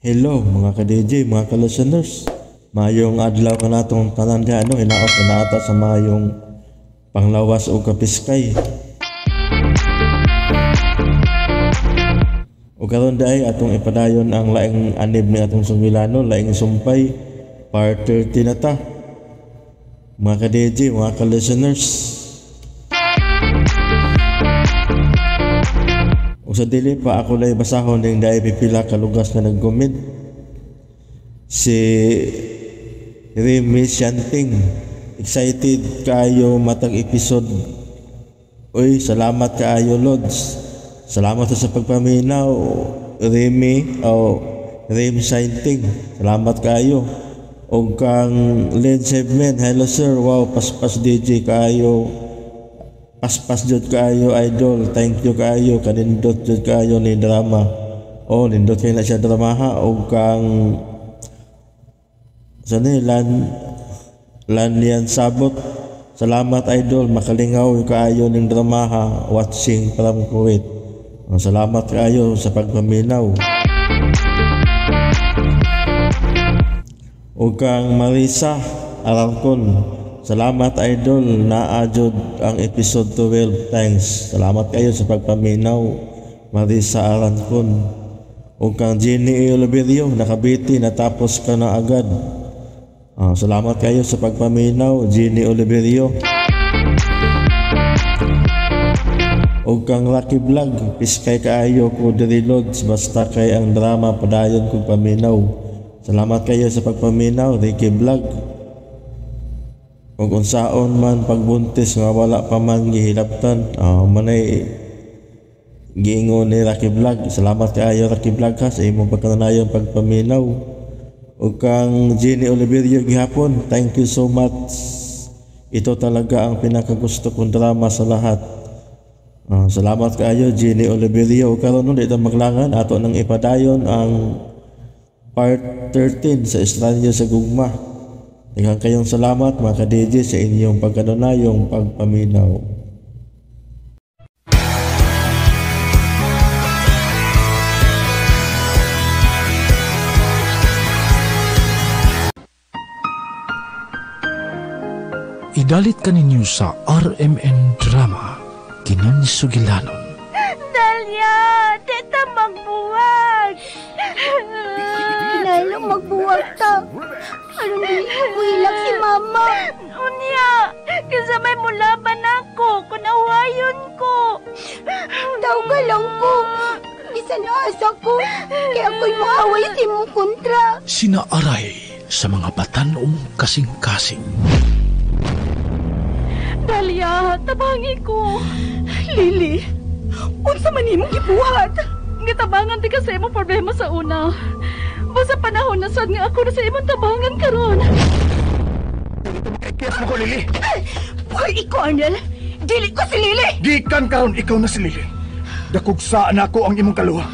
Hello mga ka-DJ, mga ka-listeners. Mayong adlaw kanatong tanan diha, no, hinaot na naata sa mayong panglawas o kapiskay. O karon diay atong ipadayon ang laing anib ni atong sungilano, laing sumpay, part 30 na ta. Mga ka-DJ, mga ka-listeners. O sa dili pa ako lay basahon ning dai pipila ka lugas nga nag-comment. Si Remy Shanting, excited kaayo matag episode. Uy, salamat kaayo Lods. Salamat sa pagpaminaw Remy o Rem Shanting. Salamat kaayo. Og kang Led Segment, hello sir. Wow, paspas DJ kaayo. Paspas jud kaayo idol. Thank you kaayo, kanindot jud kaayo ni drama. Oh, nindot kay na siya drama ha. Og kang sani lan Lanian Sabot. Salamat idol, makalingaw kaayo ning drama ha. Watching from Kuwait. Oh, salamat kaayo sa pagpaminaw. Og kang Marisa Arangkon, salamat idol, naa jud ang episode 12, thanks. Salamat kayo sa pagpaminaw, Marisa Arangkon. Og kang Jenny Oliverio, nakabiti, natapos ka na agad. Salamat kayo sa pagpaminaw, Jenny Oliverio. Og kang Rocky Vlog, piskay kaayo ko diri Lods, basta kay ang drama padayon kog paminaw. Salamat kayo sa pagpaminaw, Ricky Vlog. Og unsaon man pagbuntis nga wala pa man gihilabtan, manay giingon ni Rocky Vlog. Salamat kaayo Rocky Vlog ha sa imong pagkananayon pagpaminaw. Og kang Jenny Oliverio gihapon, thank you so much. Ito talaga ang pinakagusto kong drama sa lahat. Salamat kaayo Jenny Oliverio. Og karon no, dito maglangan ato nang ipadayon ang part 13 sa Estranyo sa Gugma. Daghang kayong salamat mga ka-DJ sa inyong pagkanunayong pagpaminaw. Idalit kaninyo sa RMN Drama, Kining Sugilanon. Dalia, tita magbuwag! Kinahanglan magbuwag ta. Aron dili ko hilak si mama. Unya, kinsa may mulaban ako, kun awayon ko. Tawga lang ko. Bisan asa ko, kaya ako'y maaway sa imong kontra. Sinaaray sa mga batan-ong kasing-kasing. Dalia, tabangi ko. Lily, unsa man imong gibuhat? Gitabangan di ka sa imong problema sa una. Basta panahon na sad nga ako na sa imong tabangan karon. Kiyas mo ko, Lily. Buhay ikaw, Arnel. Dili ko si Lily. Gikan karon ikaw na si Lily. Dakog sa nako ang imong kaluha.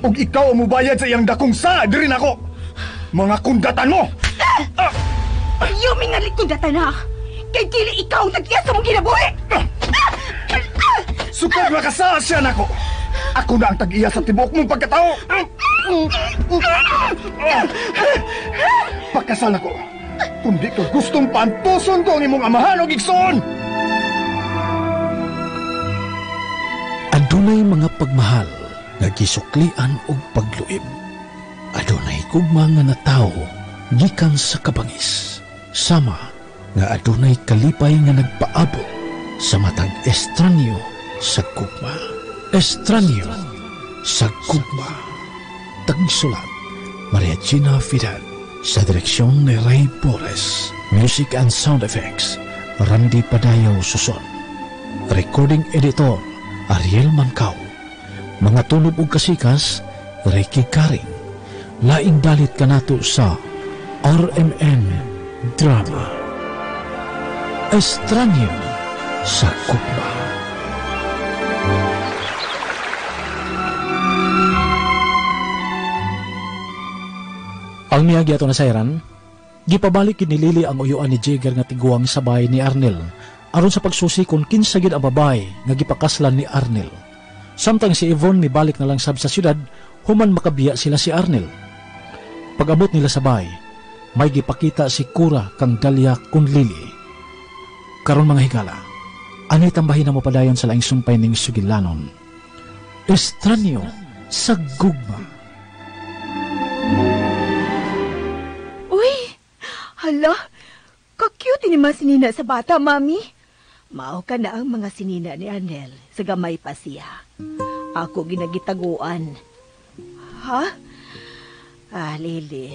Ug ikaw ang mubayad sa iyang dakong sa diri nako. Mga kundatan mo. Ayaw mingalit kundatan ha. Kay dili ikaw ang tag-iya sa mong kinabuhi. Sukad makasaa siya nako. Ako na ang tag-iya sa tibuok mong pagkatao. Pagkasal ako, kundi ko gustong paantuson ko ang imong amahan o igsoon. Adunay mga pagmahal nga gisuklian og pagluib. Adunay gugma nga natawo gikan sa kabangis. Sama nga adunay kalipay nga nagpaabot sa matag estranyo sa gugma. Estranyo sa gugma. Tagsulat, Maria Gina Fidel. Sa direksyon ni Ray Borges. Music and sound effects, Randy Padayaw Suson. Recording editor, Ariel Mancao. Mga tunob ug kasikas, Ricky Karing. Laing dalit kanato sa RMN Drama. Estranyo sa Gugma. Ang miyagi ato na sayran, gipabalik ni Lily ang uyuan ni Jigger nga tiguang sa bahay ni Arnel aron sa pagsusi kung kinsa gid ang babae nga gipakaslan ni Arnel. Samtang si Yvonne mibalik na lang sab sa syudad, human makabiya sila si Arnel. Pag-abot nila sa bay, may gipakita si Cora kang Dalia kun Lily. Karon mga higala, ani tambahin na mapadayon sa laing sumpay ning sugilanon. Estranyo sa gugma. Uy, hala, ka-cute ni man sinina sa bata, Mami. Mao ka na ang mga sinina ni Arnel sa gamay pa siya. Ako ginagitaguan. Ha? Ah, Lily.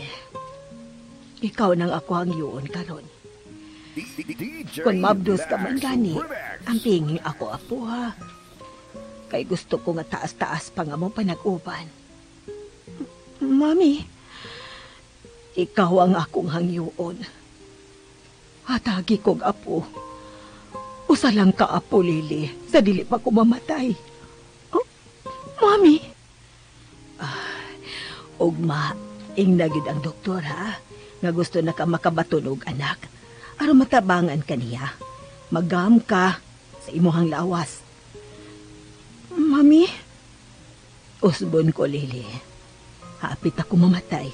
Ikaw nang ako ang yun karon. Kung mabdos ka man gani, ang pingin ako apo ha. Kay gusto ko nga taas-taas pa nga mo panag-uban. Mami, ikaw ang akong hangyuon. Hatagi kog apo. Usa lang ka apo, Lily, sa dili pa ko mamatay. Oh, Mami! Ah, ugma, ingna gyud ang doktor ha, nga gusto na ka makabaton og anak. Aron matabangan ka niya. Magam ka sa imuhang lawas. Mami? Usbon ko, Lily. Hapit ako mamatay.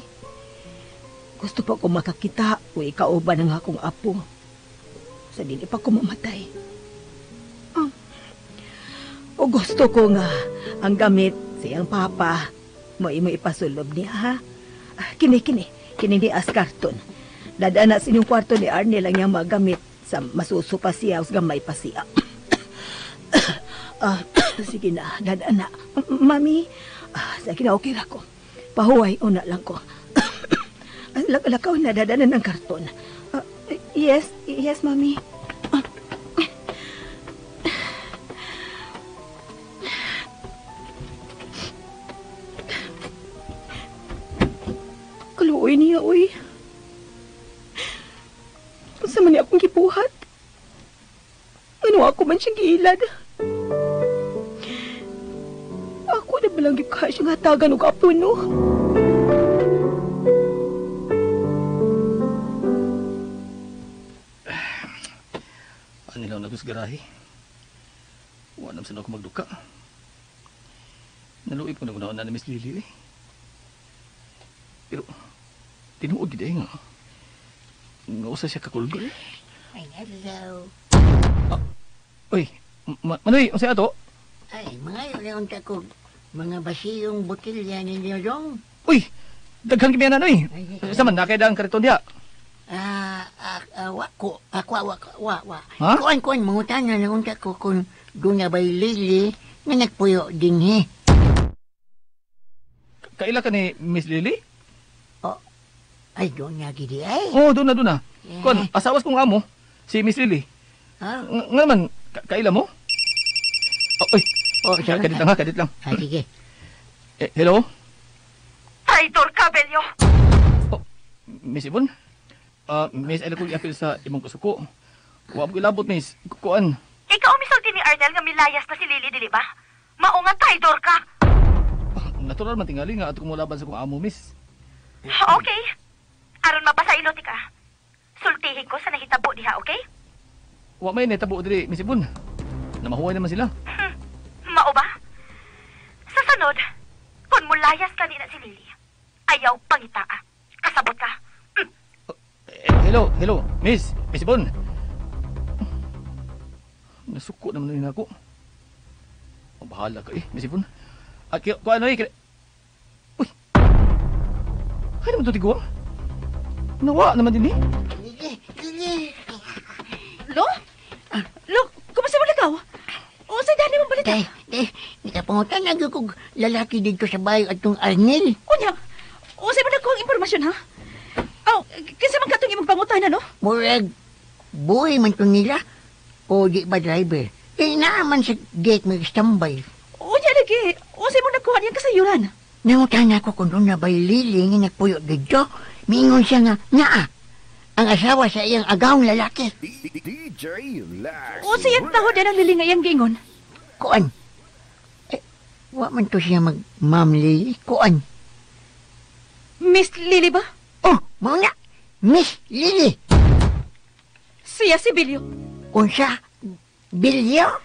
Gusto pa ko makakita o ikauban ang akong apo. Sa dili pa ko mamatay. O gusto ko nga ang gamit sa iyang papa mo imo ipasulob niya, ha? Kini, kini. Kini ni as karton. Dadana sa inyong kwarto ni Arnel ang iyang magamit sa masuso pa siya o gamay pa siya. Sige na, dadana. Mami, sige na, okay ra ko. Pahuway, una lang ko. Lakaw na, dadana ng karton. Yes, yes, Mami. Kaluoy niya, uy. Unsa man niya akong gibuhat? Ano ako man siyang giilad? Ako na balang gibka siyang hatagan og apo, no? Ano lang nagos garahe? Wala naman ako magduka. Naluib ko na guna na ni Miss Lily, eh. Pero, tinuod gid eh nga. Nga usa siya kakulgo, eh. Ay, hello. Uy, Manoy, unsa ato? Ay, mga yun unta ko mga basiyong botilya ninyo dong. Uy, daghan kami ana, Noy. Sa man nakay dang kariton diha. Wa ko, ako wa wa wa. Ha? Kuan kuan mangutan na unta ko kung doon na ba'y Lily nga nagpuyo dinhi. Kaila ka ni Miss Lily? Oh, ay doon na gidi ay. Oh, doon na doon na. Eh. Kuan, asawas kong amo si Miss Lily. Ha? Nga man, kaila mo? Oh, uy. Oh, sorry. Kadit lang ha, kadit lang. Ah, sige. Eh, hello? Traitor ka, Belyo! Oh, Miss Ibon? Miss, ay ko i-appeal sa imong kasuko. Wa mo ilabot, Miss. Kuan. Ikaw ang misulti ni Arnel nga milayas na si Lily, dili ba? Mao nga traitor ka! Natural man tingali nga ato molaban sa kong amo, Miss. Okay. Aron mapasailot ka. Sultihin ko sa nahitabo diha, okay? Wa may nahitabo diri, Miss Ibon. Namahuway naman sila. Mao ba? Sa sunod, kung mulayas ka nina si Lily, ayaw pangitaa. Kasabot ka. Hello, hello, Miss, Miss Ibon. Nasuko naman din ako. Oh, bahala ka eh, Miss Ibon. At kaya, kung ano eh, uy! Ay naman ito tiguang. Nawa naman din eh. Lily, Lily. Lo? Lo, kumusta mo lakaw? Unsay dani mong balita? Day, day, nakapangutan na gyud kog lalaki dito sa bayo atong Arnel. Unya, unsay man ako ang impormasyon ha? Aw, kinsa man katong imong pangutana no? Murag, buhay man to nila. O di ba driver? Kay naa man sa gate may standby. Unya lagi, unsay mo nakuha niyang kasayuran? Nangutan ako kung doon na ba'y Lily nga nagpuyo dito. Miingon siya nga, naa, ang asawa sa iyang agawang lalaki. DJ Lex. Unsay ang taho din ang Lily nga iyang giingon? Kuan. Eh, wa man to siya mag Ma'am Lily. Kuan. Miss Lily ba? Oh, mao na. Miss Lily. Siya si Bilyo. Unsa? Bilyo?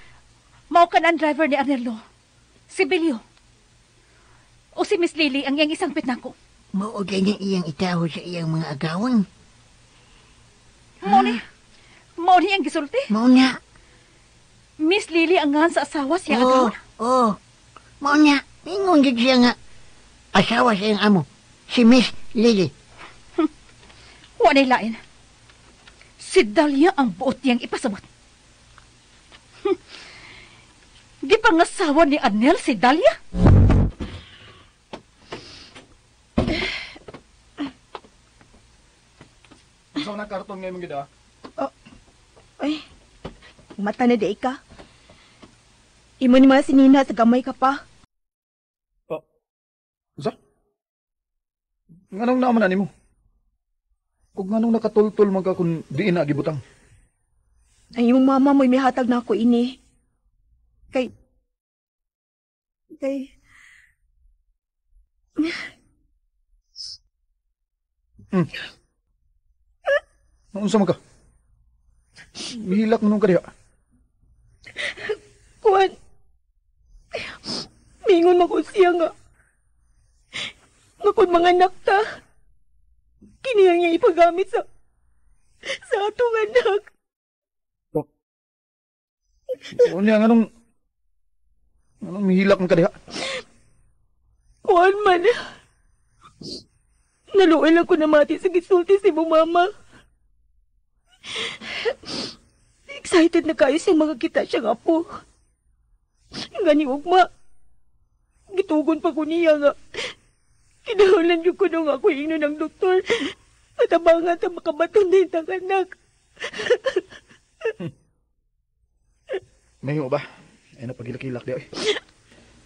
Mao ka na ang driver ni Arnelo. Si Bilyo. O si Miss Lily ang iyang isang pitnako. Mao gani iyang itaho sa iyang mga agawon. Mao ni ang gisulti. Mao na. Miss Lily ang ngan sa asawa siya agawon. Oo. Mao na. Ingon gid siya nga asawa sa iyang amo, si Miss Lily. Wa nay lain. Si Dahlia ang buot niyang ipasabot. Gipangasawa ni Arnel si Dahlia? Sa na karton ngayon mong gida? Ay, mata na di ka. Imo ni mga sinina sa gamay ka pa. Sa? Nganong naaman na nimo? Kung nganong nakatultol man ka kung diin na gibutang? Ay, imong mama mo'y mihatag na ako ini. Kay... Naunsa man ka? Mihilak mo nung kadiha. Kuan. Mingon man ko siya nga. Nga kung mga anak ta, kini ang niya ipagamit sa atong anak. Oh. Unya, nganong mihilak man ka diha? Kuan man. Naluoy lang ko namati sa gisulti si mong mama. Excited na kayo siyang makakita siyang apo. Gani ugma. Gitugon pa ko niya nga. Kinahulan yung ko nung ako ingno ng doktor. Matabangan ta makabaton din ang anak. May ba? Ay na paghilak-hilak diya eh.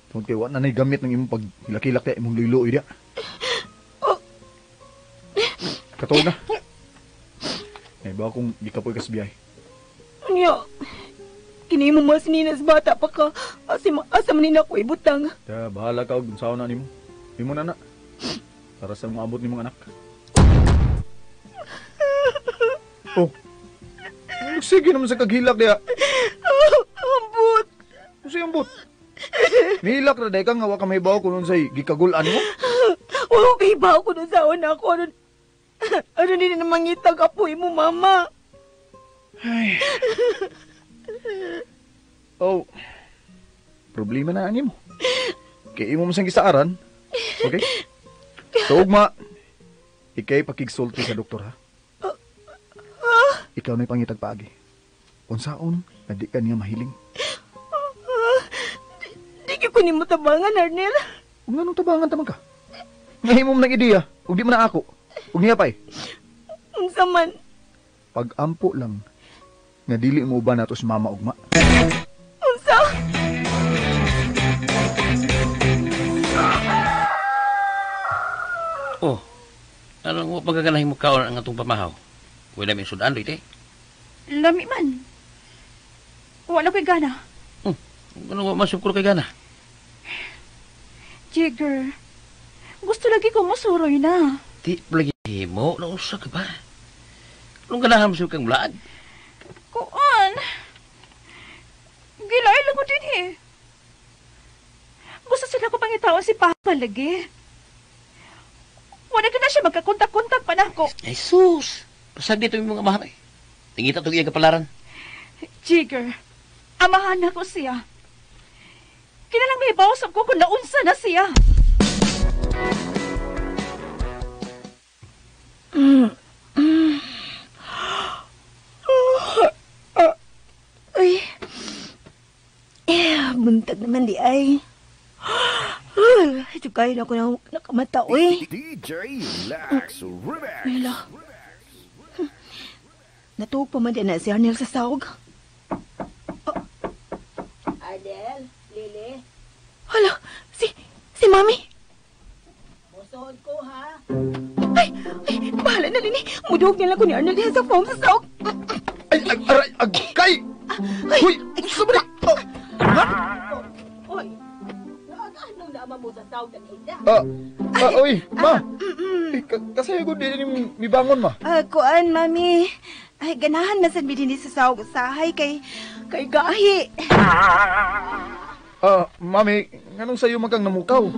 Tungod kay wa na na'y gamit ng imong paghilak-hilak diya, imong luyloy diya. Oh. Katuog na. Ay ba akong gikapoy kas biyay. Anya, kini mo mas ninas bata pa ka. Asa man nina ko ibutang. Ta, bahala ka og unsaon na nimo. Imo na na. Para sa mga abot nimong anak. Oh. Sige naman sa kaghilak diya. Ambot. Unsay ambot? Mihilak ra day ka nga wa ka mahibaw kun unsay gikagul-an mo. Wa kay hibaw kun unsaon ako. Ano din na mangitag apo imo mama. Ay. Oh. Problema na ang imo. Kay imo man sang gisaaran. Okay? So ugma, ikay pakigsulti sa doktor ha. Ikaw na'y pangitag paagi. Unsaon na di ka niya mahiling. Di ko nimo tabangan, Arnel. Ug nganong tabangan taman ka? Ngahimo man ng ideya, ug di man na ako. Ug niya pay. Unsa man? Pag-ampo lang nga dili mo uban nato si mama ugma. Unsa? Oh. Anong mo pagkaganahin mo kaon ang atong pamahaw? Wala may sudan dito eh. Lami man. Wala ko'y gana. Ano masukro kay gana? Jigger, gusto lagi ko masuroy na. Di palagi mo, nausa ka ba? Anong ganahan mo kang mulaan? Kuan! Gilay lang ko din eh. Gusto sila ko pangitaon si Papa lagi. Wala ka na siya magkakontak-kontak pa na ako. Ay sus! Pasag dito yung mga amahan eh. Tingita itong iyang kapalaran. Jigger, amahan na ko siya. Kinalang may bawsap ko kung naunsa na siya. Ay. Eh, buntag naman di ay. Ito kayo na ako na nakamata, uy. DJ Lex Remix. Wala. Natuog pa man din na si Arnel sa sahog. Oh. Arnel, Lily. Hala, si Mami. Musuod ko, ha? Ay, bahala na, Lini. Muduhog niya lang ko ni Arnel diyan sa form sa sahog. Ay, aray, agkay! Uy, sabri! Ha? Uy, anong naman mo sa sahog na kita? Uy, ma! Kasi ko din mibangon, ma. Kuan, Mami. Ay, ganahan man sad mi dinhi sa sahog usahay kay gahi. Mami, nganong sayo man kang namukaw?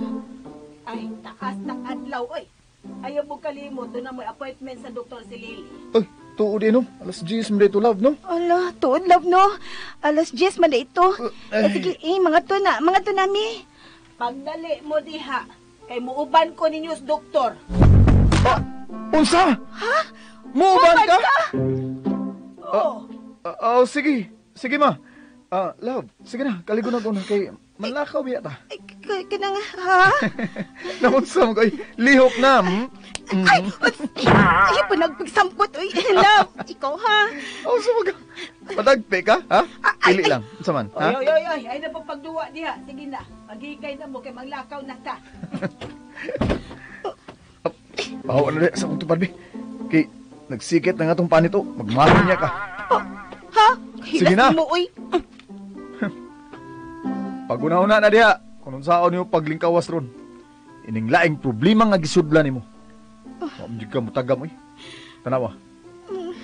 Ay, taas ng adlaw, oy. Ayaw mo kalimot, doon na may appointment sa doktor si Lily. Ay, tuod no? Alas 10 man dito, love, no? Ala, tuod love no. Alas 10 man ito. Ay. Sige, mga to na, mga to nami. Pagdali mo diha, kay muuban ko ninyo sa doktor. Ah, unsa? Ha? Muuban ka? Oo. Oh, sige. Sige, ma. Love, sige na, kaligo na ko na kay manlakaw biya ta. Ay, kanang, ha? Naunsa mo kay lihok na. Ay, ay, pa nagpagsampot, uy, love. Ikaw, ha? Oh, sa mga padagpe ka, ha? Pili lang. Unsa man, ha? Oy, oy, oy, oy, ay na pa pagduwa diha. Sige na, magikay na mo kay manglakaw na ta. Bawa na sa akong tupad, bi. Kay nagsikit na nga tong panito, magmahal niya ka. Ha? Sige na. Hilas mo, uy. Pagunahuna na diha, kung unsaon nimo paglingkawas ron. Ining laing problema nga gisudlan nimo. Wa man jud ka mutagam oy. Tanawa.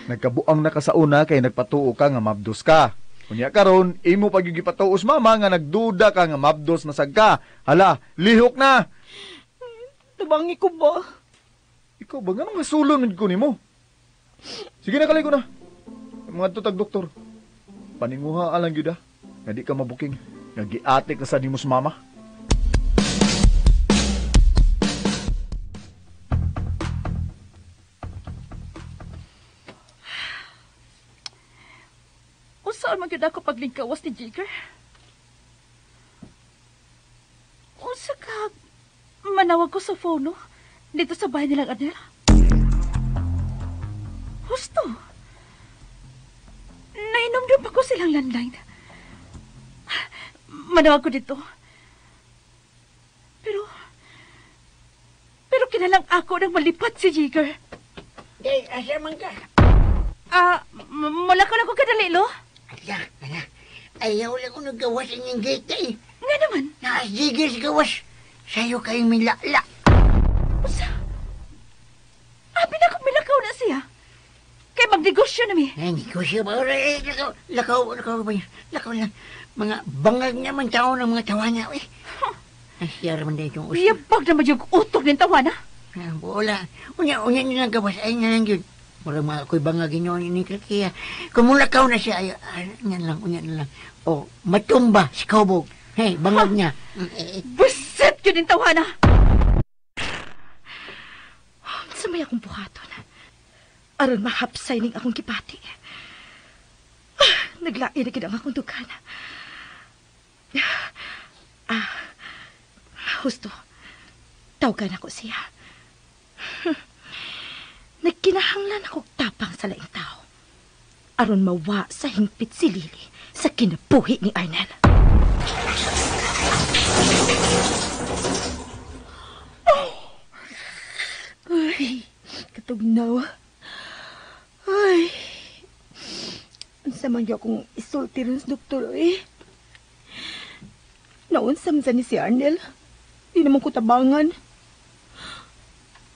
Nagkabuang na ka sa una kay nagpatuo ka nga mabdos ka. Unya karon imo pag yung gipatuo sa mama nga nagduda ka nga mabdos na sad ka. Hala, lihok na. Tubangi ko ba? Ikaw ba nganong hasulon man ko nimo? Sige na, kaligo na. Mga tutag doktor. Paninguha alang gyud ha. Nga di ka mabuking. Nga giatik na sa nimo sa mama. Unsaon man gyud ako paglingkawas ni Jigger? Unsa ka manawag ko sa phone, no? Dito sa bahay nilang Adela? Husto. Nainom pa ko silang landline. Manawag ko dito. Pero kinalang ako nang malipat si Jigger. Day, asa man ka? Mula ko lang ko kadali, lo. Ala, ala. Ayaw lang ko naggawas inyong gate, eh. Nga naman. Naas Jigger sa gawas. Sayo kayong milala. Usa. Abi na kung milakaw na siya. Kay magnegosyo na mi. Ay, negosyo ba? Eh, lakaw, lakaw, lakaw ba yun? Lakaw lang. Mga bangag naman tao ng mga tawana, eh. Ang siyar man dahil itong uso. Iyabag naman yung utok ng tawana. Ah, wala. Unya, unya nyo lang gawas. Ay, nga lang yun. Mura mga ako'y bangag inyo ni Kaya kung mulakaw na siya, ay, unya na lang, unya na lang. O, matumba si Kobog. Hey, bangag niya. Buset yun yung tawana! Sa may akong buhaton. Aron mahapsay ning akong gipati. Naglain na gid ang akong dughan. Husto. Tawagan ako siya. Nagkinahanglan akong tapang sa laing tao. Aron mawa sa hingpit si Lily sa kinabuhi ni Arnel. Oh! Ay, katugnaw. Ay, unsa man gyud akong isulti ron sa doktor, eh. Naunsam sa ni si Arnel. Di naman ko tabangan.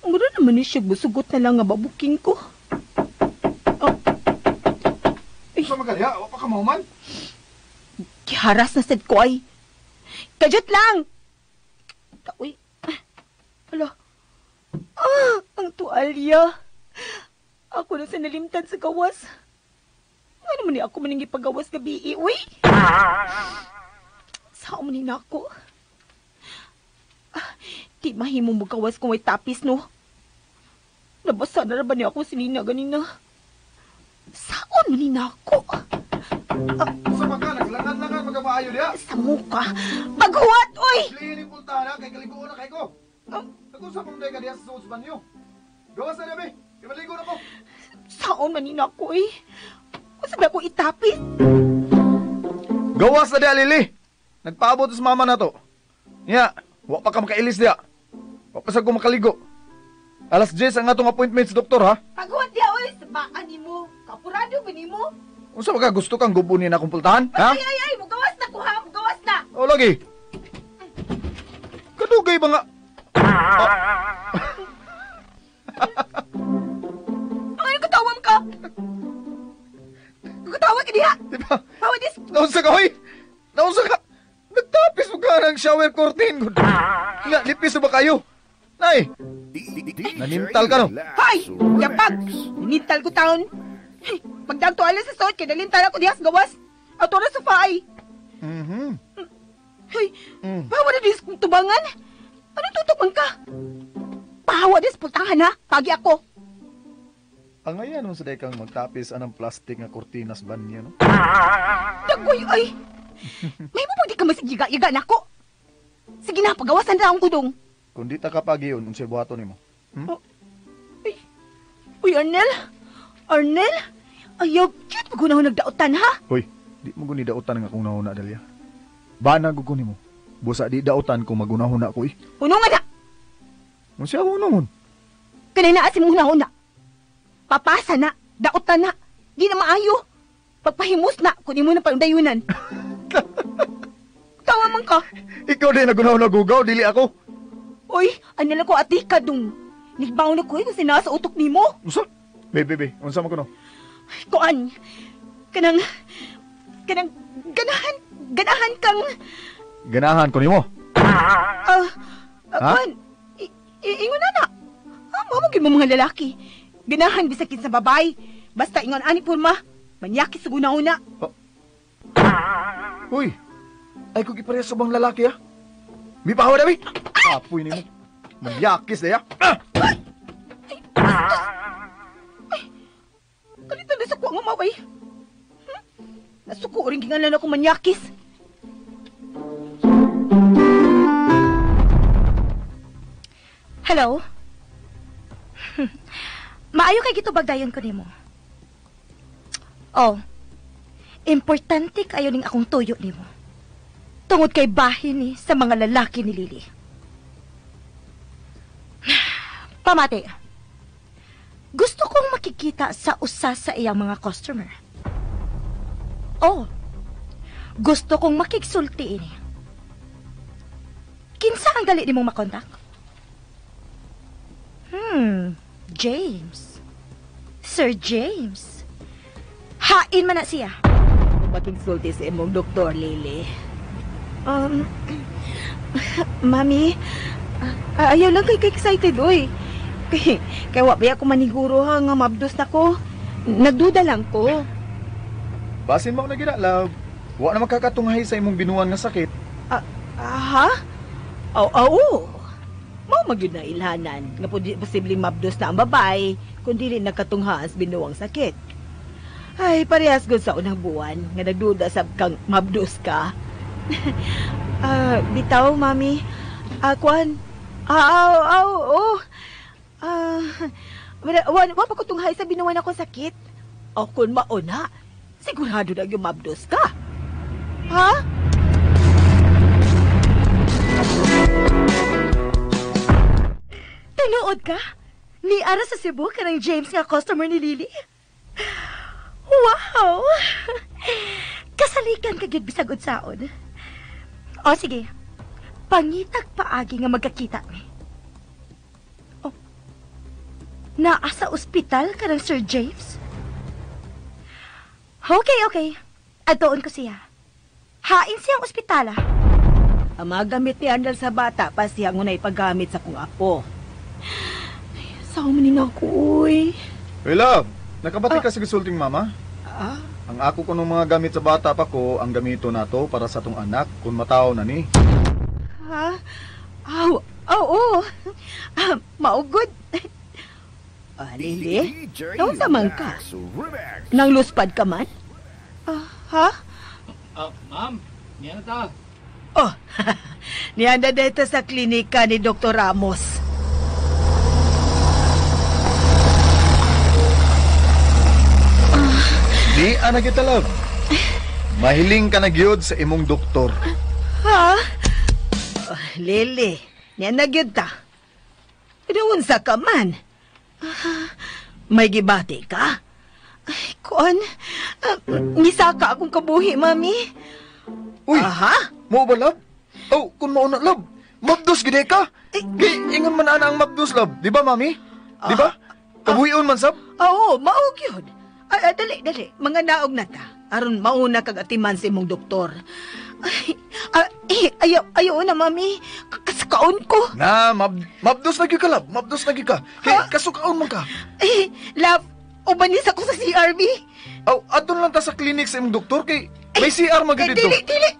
Mura naman ni siya busugot na lang nga babuking ko. Oh. Ay. Sa magalya, wa pa ka mahuman? Giharas na sad ko ay. Kajut lang! Uy. Hala. Ah, ang tuwalya. Ako na sa nalimtan sa gawas. Ano man ni ako maning ipagawas gabi, uy? Saan man ni nako? Ah, di mahimo mo gawas kung may tapis, no? Nabasa na ba niya ako sinina ganina? Saan man ni nako? Sa maka, naglangan-langan magkamaayo niya. Sa muka? Paghuwat, uy! Lihin yung pultahan, kay kaliguan na kay ko. Nag-usap mong day ka diya sa suot sa banyo. Gawas na niya, be. Imaligo na ko. Saan man ni nako, eh? Kung sabi ako itapis? Gawas na diya, Lily. Nagpaabot sa mama na to. Niya, wa pa ka makailis diya. Wa pa sa ko makaligo. Alas 10 ang atong appointment sa doktor, ha? Paghuwat diya, oy. Sabaan ni mo. Kapurado ba ni mo? Unsa ba ka gusto kang gubunin akong pultahan, ha? Ay, ay, ay. Mugawas na ko, ha? Mugawas na. O, lagi. Kadugay ba nga? Ay, katawam ka. Katawa ka diha. Diba? Tawa dis. Naunsa ka, hoy? Naunsa ka? Nagtapis mo ka ng shower curtain. Nga, lipis na ba kayo? Nay! Nanintal ka no? Hoy! Yapag! Nanintal ko taon. Pagdagto alas sa suot, kay nalintal ako dihas gawas. Ato na sofa ay. Hoy, pahawa na dis kong tubangan. Anong tutok man ka? Pahawa dis pultahan ha. Pagi ako. Ang ayan mo sa kang magtapis anang plastic nga kortinas banyo, no? Dagoy ay! May mo pag di ka masigyiga-yiga na ako. Sige na, pagawasan na akong kudong. Kung di ta kapagiyon, unsay buhaton nimo? Hmm? Oh. Uy, Arnel! Arnel! Ayaw, cute pag unahon nagdaotan, ha? Hoy, di mo guni daotan nga akong nahuna, Delia. Bana gud ko nimo. Busa di daotan kung magunahuna ko, eh. Unungan na! Unsa ako unungon? Kanay naa si mong hunahuna. Papasa na, daotan na, di na maayo. Pagpahimus na, kung imo na palundayunan. Tawa man ka. Ikaw din nagunahuna gugaw, dili ako. Uy, ano lang ko ati ka dung. Nigbaw na ko eh, kung sinasa utok nimo. Unsa? Be, unsa man ko no? Kuan, kanang, ganahan kang... Ganahan ko nimo? Kuan, ingon na na. Mao gyud mo mga lalaki. Ganahan bisag kinsa babae. Basta ingon ani porma, manyaki sa guna-una. Oh. Uy, ay kung iparehas sa bang lalaki ha? Mi pahawa na, mi! Apoy nimo. Manyakis na ya. Ay, kalita na sa kuha nga maway. Nasuko rin gingalan ako manyakis. Hello? Maayo kay gitubag dayon ko nimo. Oh. Importante kayo ning akong tuyo nimo. Tungod kay bahin ni sa mga lalaki ni Lily. Pamati. Gusto kong makikita sa usa sa iyang mga customer. Oh. Gusto kong makigsulti ini. Kinsa ang dali nimong makontak? James. Sir James. Hain man na siya. Makigsulti sa imong doktor, Lily. Mami, ayaw lang kay excited, oy. Kay wa ba ako maniguro ha nga mabdos na ko. Nagduda lang ko. Basin mo na gina, love. Wa na makakatunghay sa imong binuan nga sakit. Ha? Oo. Mao magyud na ilhanan nga posibleng mabdos na ang babae kung dili nakatunghaan sa binuang sakit. Ay, parehas gud sa unang buwan nga nagduda sab kang mabdos ka. Bitaw, mami. Kuan. Oh. Wa pa ko tunghay sa binuan ako sakit. O kung mauna, sigurado na yung mabdos ka. Ha? Tinuod ka? Ni ara sa Cebu ka ng James nga customer ni Lily? Wow! Kasalikan ka gyud bisag unsaon. O sige, pangitag paagi nga magkakita mi. Oh, naa sa ospital ka ng Sir James? Okay. Atoon ko siya. Hain siyang ospitala. Ang mga gamit ni Arnel sa bata pa siya ang unay paggamit sa kong apo. Sawa man ni ako, uy. Hey, love. Nakabati ka sa gisulting mama? Ang ako ko ng mga gamit sa bata pa ko, ang gamito na to para sa tong anak kung matao na ni. Ha? Aw, oo. Maugod. Lily, naunsa man ka? Nang luspad ka man? Ha? Ma'am, niya na ta. Oh, niyanda dito sa klinika ni Dr. Ramos. Di ana kita, love. Mahiling ka na gyud sa imong doktor. Ha? Oh, Lily, niya na gyud ta. Unsa ka man? May gibati ka? Ay, kuan. Misaka akong kabuhi, mami. Uy, aha? Mo ba, love? Oh, kung mauna, love, mabdos gid ka. Kay ingon man ana ang mabdos, love. Di ba, mami? Di ba? Kabuhion man sab? Oo, mao gyud. Ay, dali. Mga naog na ta. Aron mauna kag atiman sa imong doktor. Ay, ayaw na, mami. Kasukaon ko. Na, mabdos na gyud ka, love. Mabdos na gyud ka. Kay kasukaon man ka. Eh, love, ubanis ako sa CRB. Aw, adto lang ta sa clinic sa imong doktor kay may CR man gyud Eh, dito. dili,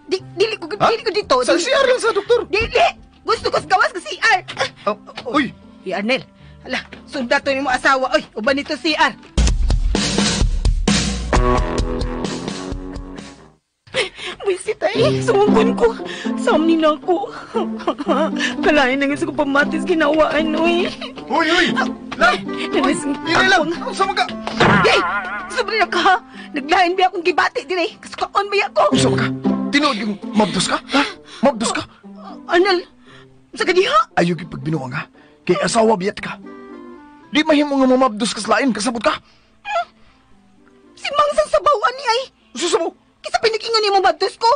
dili, dili ko, Ha? dili ko dito. Sa Dili. CR lang sa doktor. Dili! Gusto ko sa gawas sa CR. Aw, uy, Uy, Arnel, hala, sundato ni mo asawa. Uy, uban nito CR. Wisit ay, sumugon ko. Samni na ako. Kalain na nga sa kong pamatis ginawaan, uy. Uy, uy! Love! Nanas Dili lang! Unsa man ka? Hey! Sobra na ka! Naglain ba akong gibati dire? Kasukaon ba ako? Unsa man ka? Tinuod yung mabdos ka? Ha? Mabdos ka? Arnel, sa kadiha? Ayaw gyud pagbinuang ha. Kay asawa biyat ka. Di mahimo nga mamabdos ka sa lain, kasabot ka. Si Mangsang sabawan ni ay. Susubo. Kisa pinagingon ni mo mabdos ko?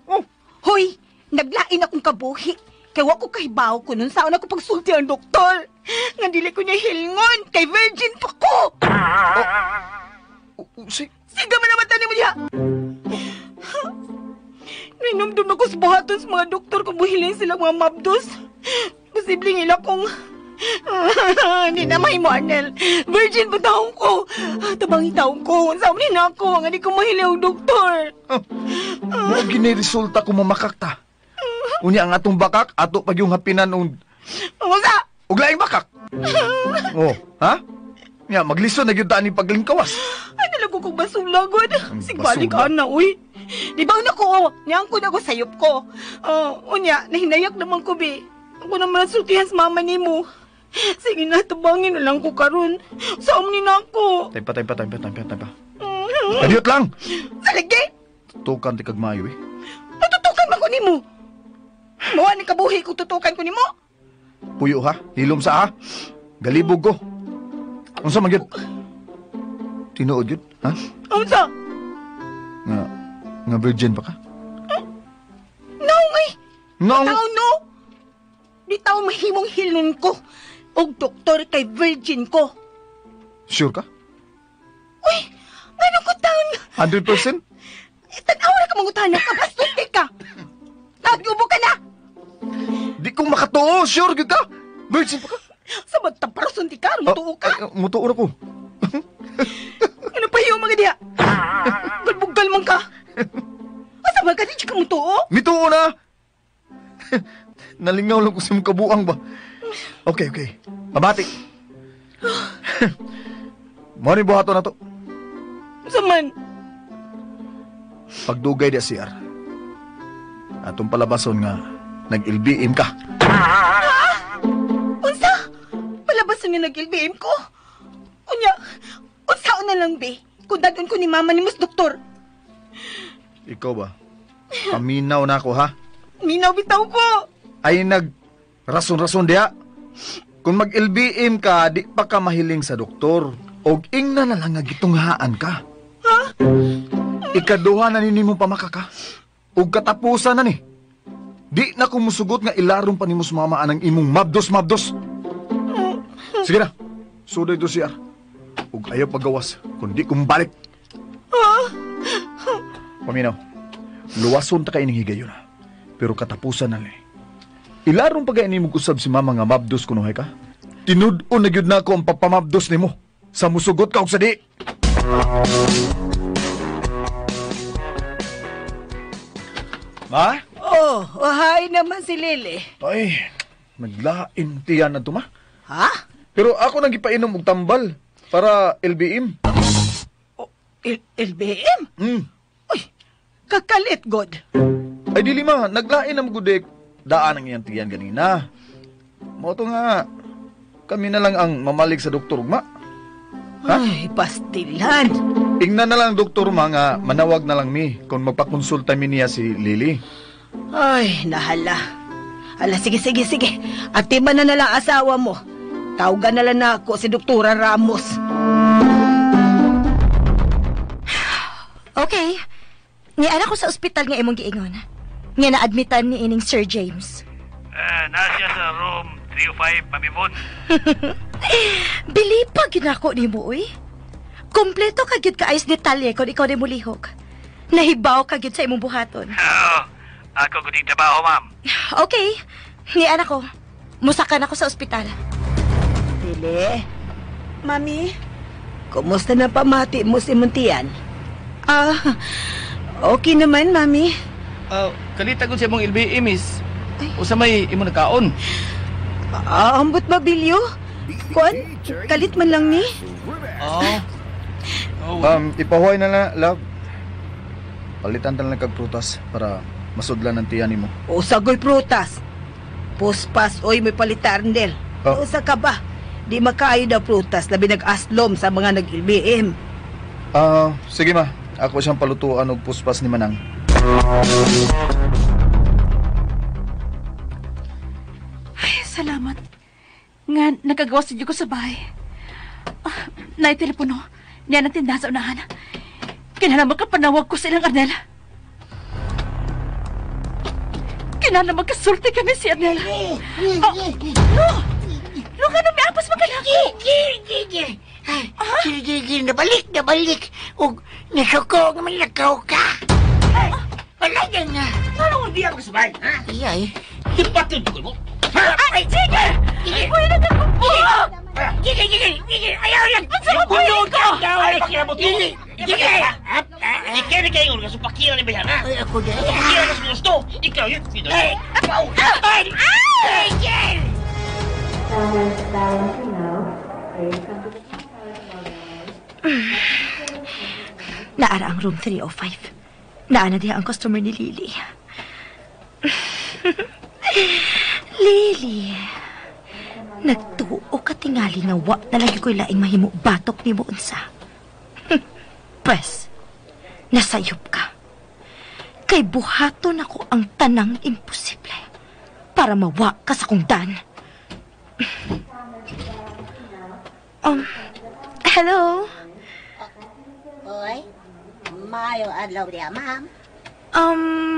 Oh, Hoy, naglain akong kabuhi. Kay wa ko kahibaw ko nun saan ako pagsulti ang doktor. Nga dili ko niya hilngon, kay virgin pa ko. si Siga man naman tani mo diha. Ninumdum ako sa buhaton sa mga doktor kung buhilin sila mga mabdos. Posibleng ila kong... Hindi na mahimo, Arnel. Virgin pa taong ko. Tabangi taong ko. Sa ni na ako. Nga di ko mahiling ang doktor. Mo gini resulta kung mamakak ta. Unya ang atong bakak, ato pag yung hapinan og Ang usa! og laing bakak. Oh, ha? Nya maglisod na gyud ta ni paglingkawas. Ay, nalago kong basulagod. Sigbalik basula. ana, uy. Di ba na ko, oh. Niyang ko na ko sayop ko. Oh, unya, nahinayak naman ko, be. Ako naman nasultihan sa mama ni mo. Sige na, tabangin na lang ko karon. Sa ni na ako. Time pa, time pa, time pa, time pa, time pa. Kadiyot lang. Sa lagi, Tukan ti kag maayo eh. tututukan man ko nimo. Mawa ni kabuhi kung tutukan ko nimo. Puyo ha, hilom sa ha. Galibog ko. Unsa man gyud? Tinuod gyud, ha? Unsa? Nga virgin pa ka? No, ngay. No. Tao no. Di tao mahimong hilon ko. Og doktor kay virgin ko. Sure ka? Uy, ngano ko taon? 100%? Eh, tanaw na ka mangutana ka, bastuti ka. Nagyubo ka na. Di ko makatuo, sure gyud ka. Virgin pa ka? Sa magtaparoson di ka, mutuo ka. Ay, mutuo na ko. Ano pa yung mga diha? Galbugal man ka. Asa ba ka di ka mutuo? Mituo na. Nalingaw lang ko sa imong kabuang ba. Okay, okay. Pamati. Mo ni buhaton na to. Sa man? Pagdugay di CR. Atong palabason nga nag-LBM ka. Unsa? Palabason nga nag-LBM ko? Unya, unsa na lang be? Kung dadon ko ni mama ni mas doktor. Ikaw ba? Paminaw na ako ha. Minaw bitaw ko. Ay nag rason-rason diha. Kung mag-LBM ka, di pa ka mahiling sa doktor. Og ingna na lang nga gitunghaan ka. Ha? Ikaduha na nini mo pamakaka. Og katapusan na ni. Di na ko musugot nga ilarong pa nimo sa mama anang imong mabdos-mabdos. Sige na. Suday to siya. Ug ayaw pagawas, kundi kung balik. Paminaw, luwason ta kay ining higayon. Pero katapusan na ni. Ilarong pagay nimo kusab si mama nga mabdos kunuhay ka. Tinud-on na gyud nako ang papamabdos nimo. Sa musugot ka og sa di. Ma? Oh, hi naman si Lily. Ay, naglain tiyan na to, ma. Ha? Pero ako nang gipainom og tambal para LBM. Oh, LBM? Uy, kakalit, God. Ay dili ma, naglain na magudek. Daan ang iyang tiyan ganina. Mao to nga, kami na lang ang mamalig sa doktor, ma. Ha? Ay, pastilan. Ingnan na lang doktor ma nga manawag na lang mi kung magpakonsulta mi niya si Lily. Ay, nahala. Ala, sige, sige, sige. Atiman na lang asawa mo. Tawagan na lang na ako si Doktora Ramos. Okay. Niara ko sa ospital nga imong giingon. Nga na-admitan ni ining Sir James. Nasa sa room 305, Ma'am Yvonne. Bilipa gyud nako nimo uy. Kompleto ka gyud kaayos detalye kung ikaw ni mulihok. Nahibaw ka gyud sa imong buhaton. Oo, ako gud trabaho, ma'am. Okay. Ni anak ko, musakan ako sa ospital. Lili, Mami, kumusta na pamati mo si Muntian? Okay naman, Mami. Kalita ko siya mong LBM, miss. Usa may imo nagkaon. Ambot ba, Bilyo? Kuan, kalit man lang ni. Ipahuay na na, love. Palitan talang kag prutas para masudlan ng tiyan nimo. O sagoy prutas. Puspas, oy, may palitan del. Oh. Usa ka ba? Di makaayo na prutas, labi nag-aslom sa mga nag-LBM. Sige ma, ako siyang palutuan og puspas ni Manang. Ay, salamat. Nga, nagagawa sa ko sa bahay. Naay telepono. Niya nang tindahan sa unahan. Kinahanglan makapanawag ko sa ilang Arnel. Kinahanglan magkasulti kami si Arnel. No! No, ka nung miapos magkanak. Gigil! Gigil, nabalik! Ug nasuko nga man lakaw ka! Wala yan nga! Ano hindi ako kasabay, ha? Iya eh. Ipatid ko mo! Ay, Jigger! Uy, nagkakumpok! Gigil, gigil, gigil! Ayaw lang! Ang sarap buhay ko! Ay, pakirabot ko! Gigil! Gigil! Ikaw na kayo nga, so pakira ni Bayan, ha? Ay, ako na. Pakira ka sa gusto! Ikaw yun! Ay! Ay! Gigil! Naara ang room 305. Naana diha ang customer ni Lily. Lily, nagtuo ka tingali nga wa na lagi ko'y laing mahimo batok ni mo unsa. Pwes, nasayop ka. Kay buhaton ako ang tanang imposible para mawa ka sa kong dan. Hello? Oy, mayo adlaw diya, ma'am.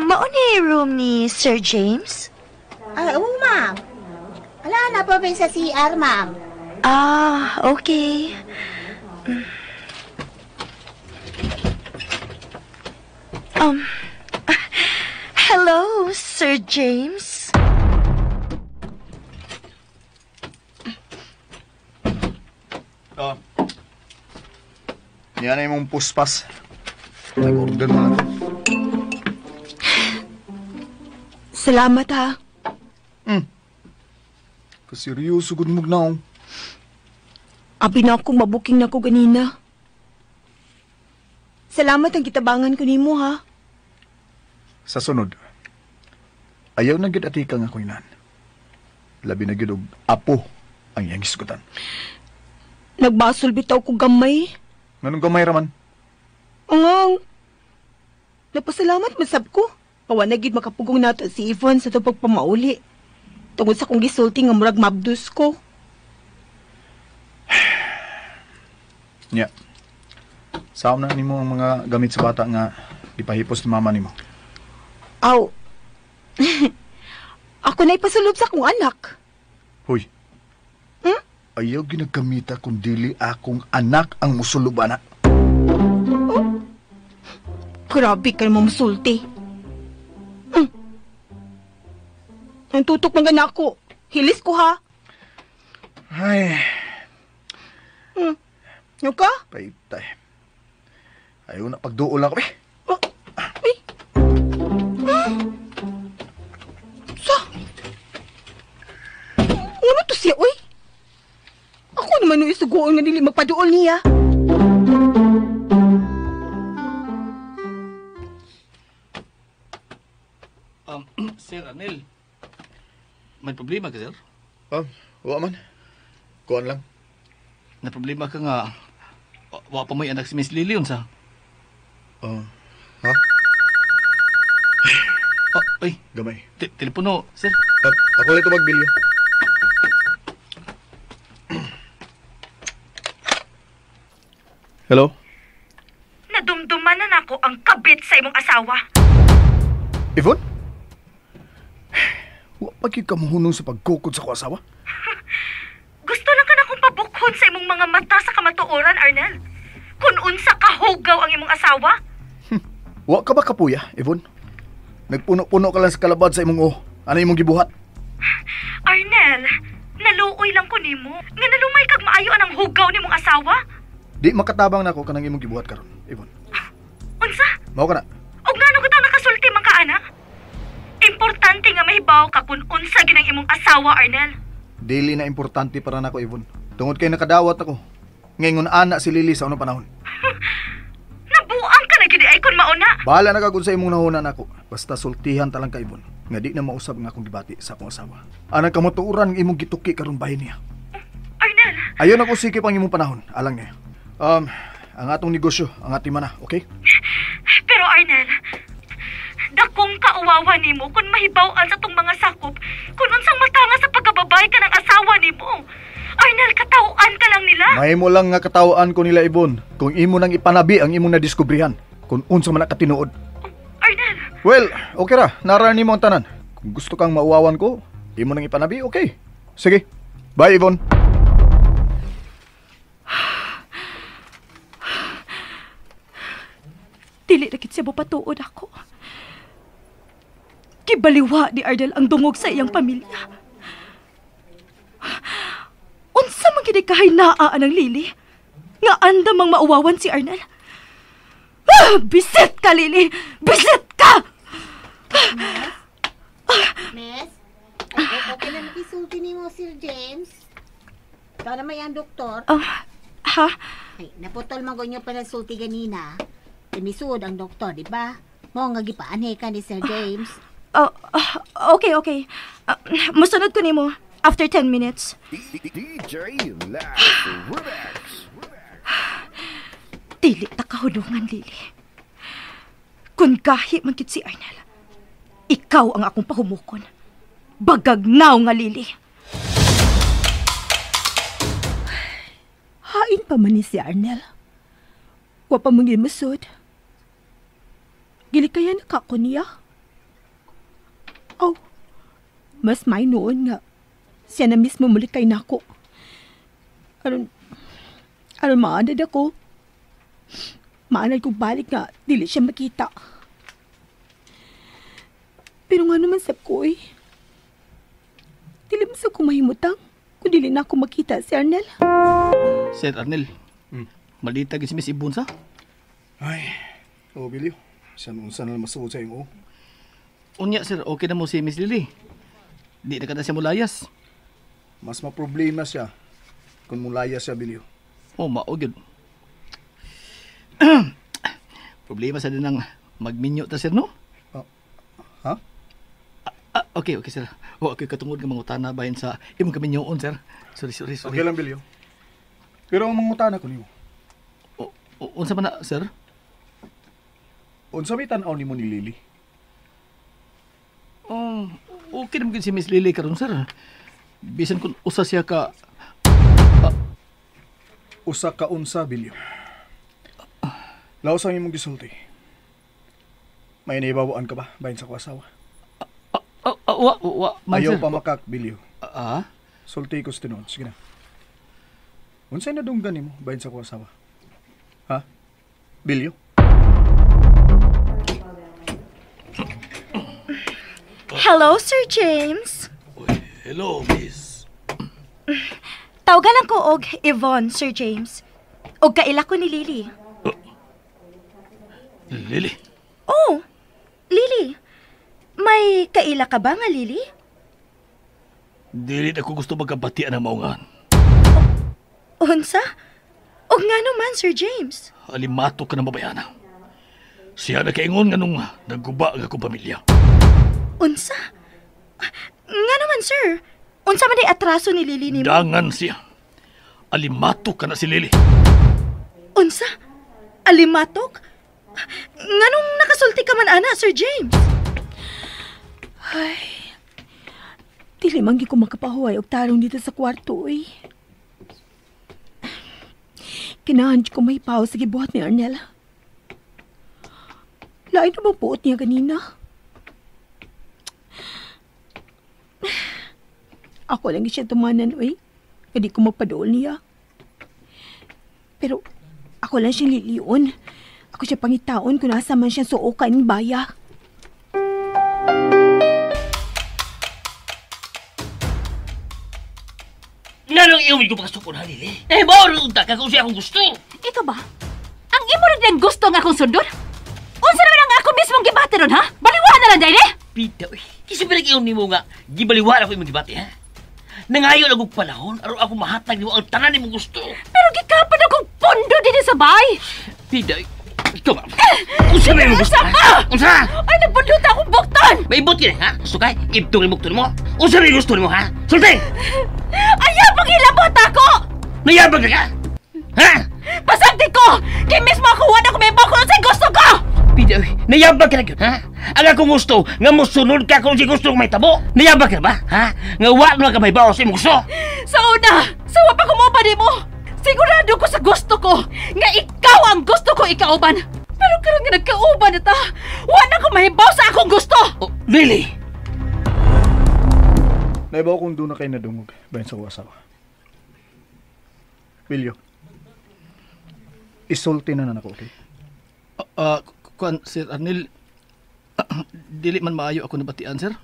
Mao ni room ni Sir James? Ay, oo, ma'am. Ala na po ba sa CR, ma'am? Okay. Hello, Sir James. Yan na yung puspas. Nag-order mo na to. Salamat, ha. Kaseryoso gud mo gnaw. Abi na akong mabuking na ko ganina. Salamat ang kitabangan ko nimo, ha. Sa sunod, ayaw na gid atika nga ko'y nan. Labi na gid og apo ang iyang hisgutan. Nagbasol bitaw ko gamay. Nganong gamay raman? Angang. Napasalamat masab ko. Kawa na gid makapugong nato si Yvonne sa itong pagpamauli. Tungod sa kong gisulti nga murag mabdus ko. Nya. Saom na nimo ang mga gamit sa bata nga ipahipos ni mama nimo. Aw. Ako na ipasulub sa akong anak. Hoy. Ayaw ginagamita kung dili akong anak ang musulob, anak. Oh? Grabe ka naman musulti. Ang tutok ng anak ko. Hilis ko, ha? Ay. Yung ka? Paitay. Ayaw na pagduol ako, eh. Oh. Ay. Sa? Ano to siya, uy? Ako naman nung isugoon nga dili magpaduol niya. Sir Arnel, may problema ka, sir? Wa man. Kuan lang. Na problema ka nga, wa pa mo'y anak si Miss Lily, unsa? Ha? Ay. Gamay. Telepono, sir. Ako lang ito magbilyo. Hello? Nadumduman na nako ang kabit sa imong asawa. Yvonne? Wa pa gyud ka mohunong sa pagkukod sa ko asawa? Gusto lang ka na kong pabukhon sa imong mga mata sa kamatuoran, Arnel. Kung unsa kahugaw ang imong asawa. Wa ka ba kapuya, Yvonne? Nagpuno-puno ka lang sa kalabad sa imong uho. Ano imong gibuhat? Arnel, naluoy lang ko nimo. Nga nalumay kag maayo anang hugaw nimong asawa? Di makatabang nako kanang imong gibuhat karon, Yvonne. Unsa? Mao ka na. Og ngano ka nakasulti man ka ana? Importante nga mahibaw ka kung unsa ginang imong asawa, Arnel. Dili na importante para nako, Yvonne. Tungod kay nakadawat ako. Ngayon ana si Lily sa unang panahon. Nabuang ka na gid ay kun mauna. Bahala na ka kung sa imong nahuna nako. Basta sultihan ta lang ka, Yvonne. Nga di na mausab nga akong gibati sa akong asawa. Anang kamutuoran nga imong gituki karon bahin niya. Arnel. Ayon ako sikip ang imong panahon. Alang niya. Ang atong negosyo, ang ating mana, okay? Pero Arnel, dakong kauwawa nimo kung mahibaw-an sa tong mga sakop kung unsang matanga sa pagkababay ka ng asawa nimo. Arnel, katawaan ka lang nila. Mahimo lang nga katawaan ko nila, Yvonne, kung imo nang ipanabi ang imong nadiskubrihan, kung unsa man nakatinuod. Arnel. Well, okay ra, nara nimo ang tanan. Kung gusto kang mauwawan ko, imo nang ipanabi, okay. Sige. Bye, Yvonne. Dili na kit siya mapatuod ako. Gibaliwa ni Arnel ang dungog sa iyang pamilya. Unsa man gid kahay naa anang Lily? Nga andam mang mauwawan si Arnel. Ah, bisit ka, Lily! Bisit ka! Miss? Ay, okay na nakisulti ni mo, Sir James. Ikaw naman yan, doktor. Ha? Ay, naputol man ko inyo pa ng sulti ganina. Timisud ang doktor, di ba? Mo nga gipaanhe ka ni Sir James. Okay, okay. Musunod ko nimo after 10 minutes. DJ Lax Remix. Dili ta kahulungan, Lily. Kung gahi man gid si Arnel, ikaw ang akong pahumukon. Bagagnaw nga, Lily. Hain pa man ni si Arnel. Wa pa man gid musod. Gili kaya nakako niya. Oh, mas may noon nga. Siya na mismo muli kay nako. Aron maanad ako. Maanad kong balik nga, dili siya makita. Pero nga naman sab ko eh. Dili man sab ko mahimutang kung dili na ako makita si Arnel. Sir Arnel, malita gid si Miss Ibon sa? Ay, oh, Bilyo. Siya unsa na masuod sa imo. Unya sir, okay na mo si Miss Lily. Di na ka na siya mulayas. Mas maproblema siya kung mulayas siya, Bilyo. Oh, mao gyud. Problema sa din ang magminyo ta sir, no? Ha? Okay, okay sir. O, okay katungod nga mangutana bahin sa imong kaminyoon sir. Sorry. Okay lang, Bilyo. Pero ang mangutana ko nimo. Unsa man na, sir? Unsa may tan-aw nimo ni Lily? Okay naman si Miss Lily karon sir. Bisan kung usa siya ka usa ka unsa, Bilyo. Laos ang imong gisulti. May naibawaan ka ba bahin sa ko asawa? Wa, man, ayaw sir. Pa makak, Bilyo. Sulti ko sa tinuod. Sige na. Unsay nadunggan nimo bahin sa ko asawa? Ha? Bilyo? Hello, Sir James. Hello, miss. Tawagan lang ko og Yvonne, Sir James. Og kaila ko ni Lily. Lily? Oh, Lily. May kaila ka ba nga, Lily? Dili ako gusto magkabatian ang maungan. Unsa? Og nga naman, Sir James. Alimato ka na mabayana. Siya na kaingon nga nung naguba ang akong pamilya. Unsa? Nga naman, sir. Unsa man day atraso ni Lily nimo? Dangan siya. Alimato ka na si Lily. Unsa? Alimatok? Nganong nakasulti ka man ana, Sir James? Ay, dili man gyud ko makapahuway og tarong dito sa kwarto, eh. Kinahan ko may paw sa gibuhat ni Arnel. Lain na bang puot niya kanina? Ako lang siya tumanan, uy. Hindi ko magpadool niya. Pero ako lang siyang liliyon. Ako siya pangitaon kung nasa man siya suokan ng baya. Nganong iyong ko pagkasukon, ha, Lily? Eh, bawal unta ka kung siya akong gusto. Ikaw ba? Ang imo rin ang gusto nga akong sundon? Unsa naman ang ako mismong gibati ron, ha? Baliwaan na lang, dahil eh! Pita, uy. Kasi pinag-iyon ni mo nga, gibaliwaan ako imong gibati, ha? Nangayon akong panahon, aron ako mahatag nimo ang tanan nimong gusto. Pero gikapan akong pondo din sa bahay! Pita, ikaw ba? Unsa may imong gusto, ha? Unsa? Ay, nagbundot akong bukton! May ibot ka ha? Gusto ka? Ibtong yung bukton mo? Unsa may gusto nimo, ha? Sulti! Ayaw pang hilabot ako! Nayabag ka? Ha? Pasagdi ko! Kaya mismo ako wala ko may bakon sa gusto ko! Pita, nayabag ka na yun, ha? Ang akong gusto, nga musunod ka kung si gusto kong may tabo. Nayabag ka ba, ha? Nga wa na ka may bawas sa imong gusto. Sa una, sa wa pa kumupa di mo. Sigurado ko sa gusto ko, nga ikaw ang gusto ko ikauban. Pero karon nga nagkauban na ta, wa na ko mahibaw sa akong gusto. Oh, Lily! Naibaw kung doon na kayo nadungog, bayan sa kong asawa. Bilyo, isulti na na ako, okay? Kuan, Sir Arnel, dili man maayo ako nabatian, sir.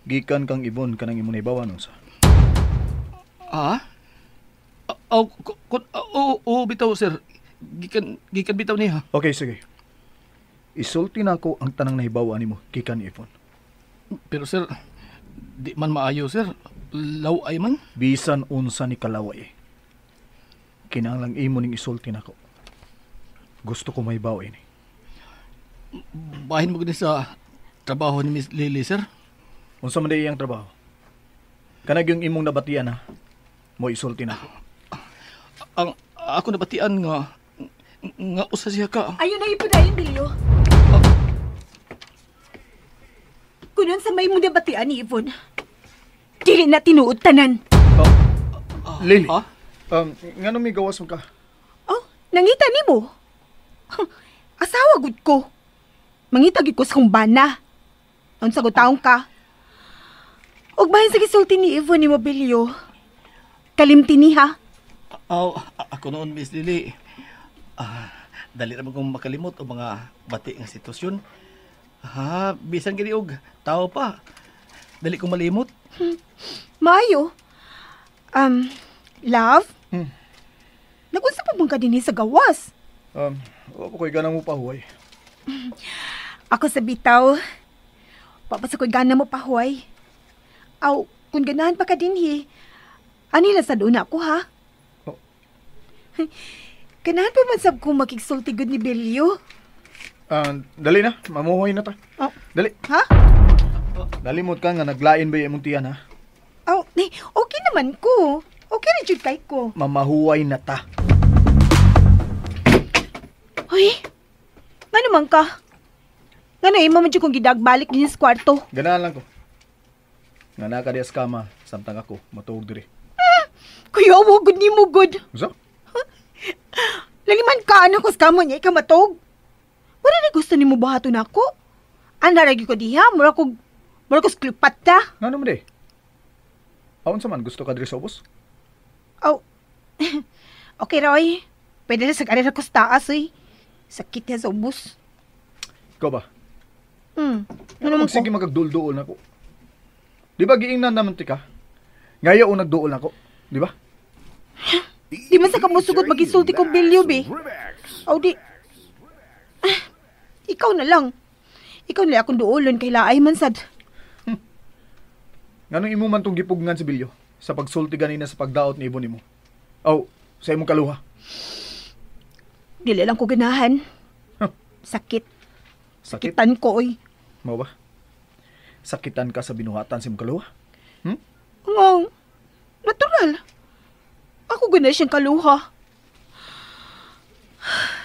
Gikan kang ibon kanang imong naibawan unsa? Ah? Oh, oh, bitaw, sir. Gikan bitaw niya. Okay, sige. Isulti na ako ang tanang nahibawan nimo gikan ni Ivon. Pero sir, di man maayo, sir. Laway man. Bisan unsa ni kalaway. Kinahanglang imo ning isulti nako. Gusto ko mahibaw ini. Bahin mo gani sa trabaho ni Miss Lily, sir? Unsa man day iyang trabaho? Kanag yung imong nabatian, ha? Mo isulti nako. Ang ako nabatian nga usa siya ka. Ayun na ipudayon, Bilyo. Kunon sa may mong nabatian ni Yvonne. Dili na tinuod tanan. Lily. Huh? Ngano may gawas mo ka? Oh, nangita nimo. Asawa gud ko. Mangita gid ko sa kong bana. Unsa gud taong ka? Og bahin sa gisulti ni Yvonne ni Mobilio. Kalimti ni ha. Oh, ako noon, Miss Lily. Dali ra man kong makalimot og mga bati nga sitwasyon. Ha, bisan gani og tao pa. Dali kong malimot. Maayo. Love? Nagunsa pa bang ka dinhi sa gawas? Wa pa ko'y gana mo pahuway. Ako sa bitaw. Wa pa sa ko'y gana mo pahuway. Aw, kung ganahan pa ka dinhi, ani lang sa doon ako, ha? Oh. Ganahan pa man sab kong makigsulti gud ni Belyo. Dali na, mamuhoy na ta. Oh. Dali. Ha? Dalimot ka nga naglain ba imong tiyan, ha? Aw, okay naman ko. Okay na jud kay ko. Mamahuway na ta. Hoy, ngano man ka? Ngano imo man jud kong gidagbalik dinhi sa kwarto? Ganahan lang ko. Nga naa ka diha sa kama, samtang ako matuog diri. Kuya, wa gud nimo gud. Unsa? Laliman ka ana ko sa kama niya ikaw matog. Wala na gusto nimo buhaton nako. Ana ra gyud ko diha, mura kog Cleopatra. Ngano man di? Aon sa man gusto ka diri sa ubos? Oh. Okay, Roy. Pwede na sa karera ko sa taas, eh. Sakit niya sa ubos. Ikaw ba? Ano man ko? Sige magagduol-duol na ko. Di ba giingnan naman ti ka? Ngayon o nagduol na ko. Di ba? Di man sa kamusugot magisulti kong bilyo, be. Aw, di. Ikaw na lang. Ikaw na lang akong duolon kay laay man sad. Nganong imo man tong gipugnan si Bilyo sa pagsulti ganina sa pagdaot ni Ibon nimo? Aw, sa imong kaluha. Dili lang ko ganahan. Huh. Sakit. Sakit? Sakitan ko, oy. Mao ba? Sakitan ka sa binuhatan sa imong kaluha? Ngong, natural. Ako gana siyang kaluha.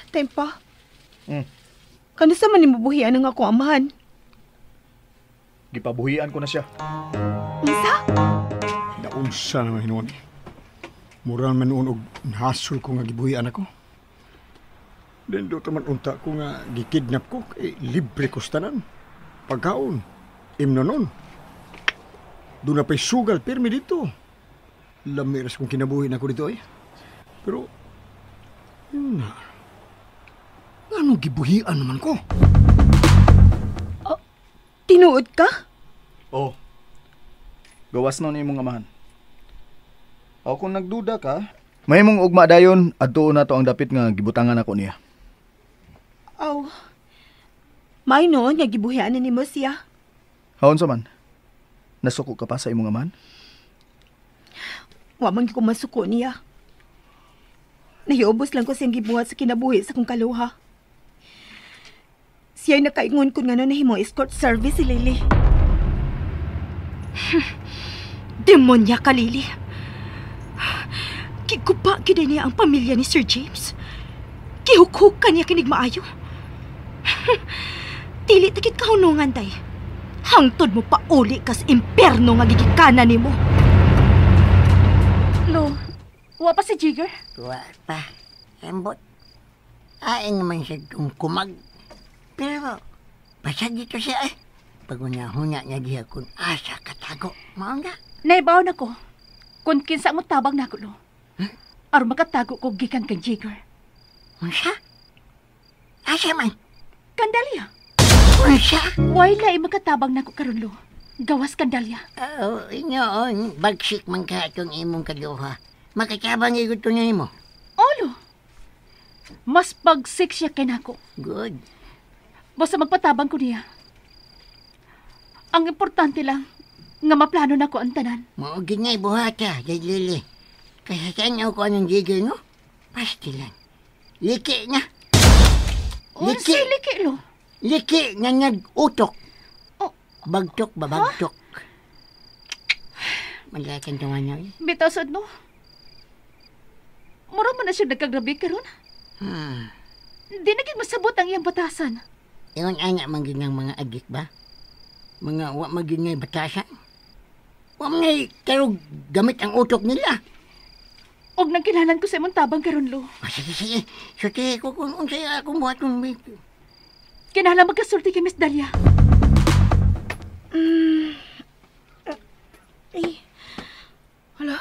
Time pa. Kano sa man nimubuhian ang akong amahan? Gipabuhian ko na siya. Unsa? Naunsa naman hinuon. Mura man noon og nahasol ko nga gibuhian ako. Dendo man unta ko nga gikidnap ko kay libre ko sa tanan. Pagkaon, imnonon. Doon na pa'y sugal pirmi dito. Lamiras kong kinabuhi na ko dito eh. Pero, yun na. Anong gibuhian naman ko? Oh, tinuod ka? Oo. Gawas na ni imong amahan. O kung nagduda ka, mahimong ugma dayon adtuon nato ang dapit nga gibutangan nako niya. Aw. May noon nga gibuhian na nimo siya. Haon sa man? Nasuko ka pa sa imong amahan? Wa man gyud ko masuko niya. Nahiubos lang ko siyang gibuhat sa kinabuhi sa kong kaluha. Siya'y nakaingon kun ngano nahimo escort service si Lily. Demonya ka, Lily. Giguba gyud niya ang pamilya ni Sir James. Gihukhuk ka niya kinig maayo. Dili ta gid kahunungan, day. Hangtod mo pauli ka sa imperno nga gigikanan nimo. Lo, wa pa si Jigger? Wa pa. Embot. Ain naman siya kung kumag. Pero, basta dito siya eh. Pag-una-huna niya diya kung asa katago. Mao na. Naibaw na ko. Kung kinsa mo tabang na ko, lo. Aron makatago ko gikan kang Jigger. Unsa? Asa man? Kandalya. Unsa? Why lahi makatabang nako karon, lo? Gawas Kandalya. Oo, inyoon. Bagsik man ka itong imong kaduha. Makatabang igot to niya mo. Olo. Mas bagsik siya kay nako. Good. Basta magpatabang ko niya. Ang importante lang, nga maplano na ko ang tanan. Mao gid nga ibuhat ha, Day Lily. Kaya saan ko anong gigil, no? Pastilan. Liki na. Liki. Unsay liki, lo? Liki nga nag-utok. Oh. Bagtok ba, bagtok. Malakan itong ano eh. Bitaw sad, no? Mura man na siya nagkagrabe karon. Di na gid masabot ang iyang batasan. Ingon ana man gid ng mga adik ba? Mga wa man gid ngay batasan. Wa man ngay tarog gamit ang utok nila. Og nagkilalan ko sa imong tabang karon, lo. Ah, sige, sige. Sulti ko kung unsay akong buhaton. Kinahanglan magkasulti kay Miss Dalia. Ay, hala.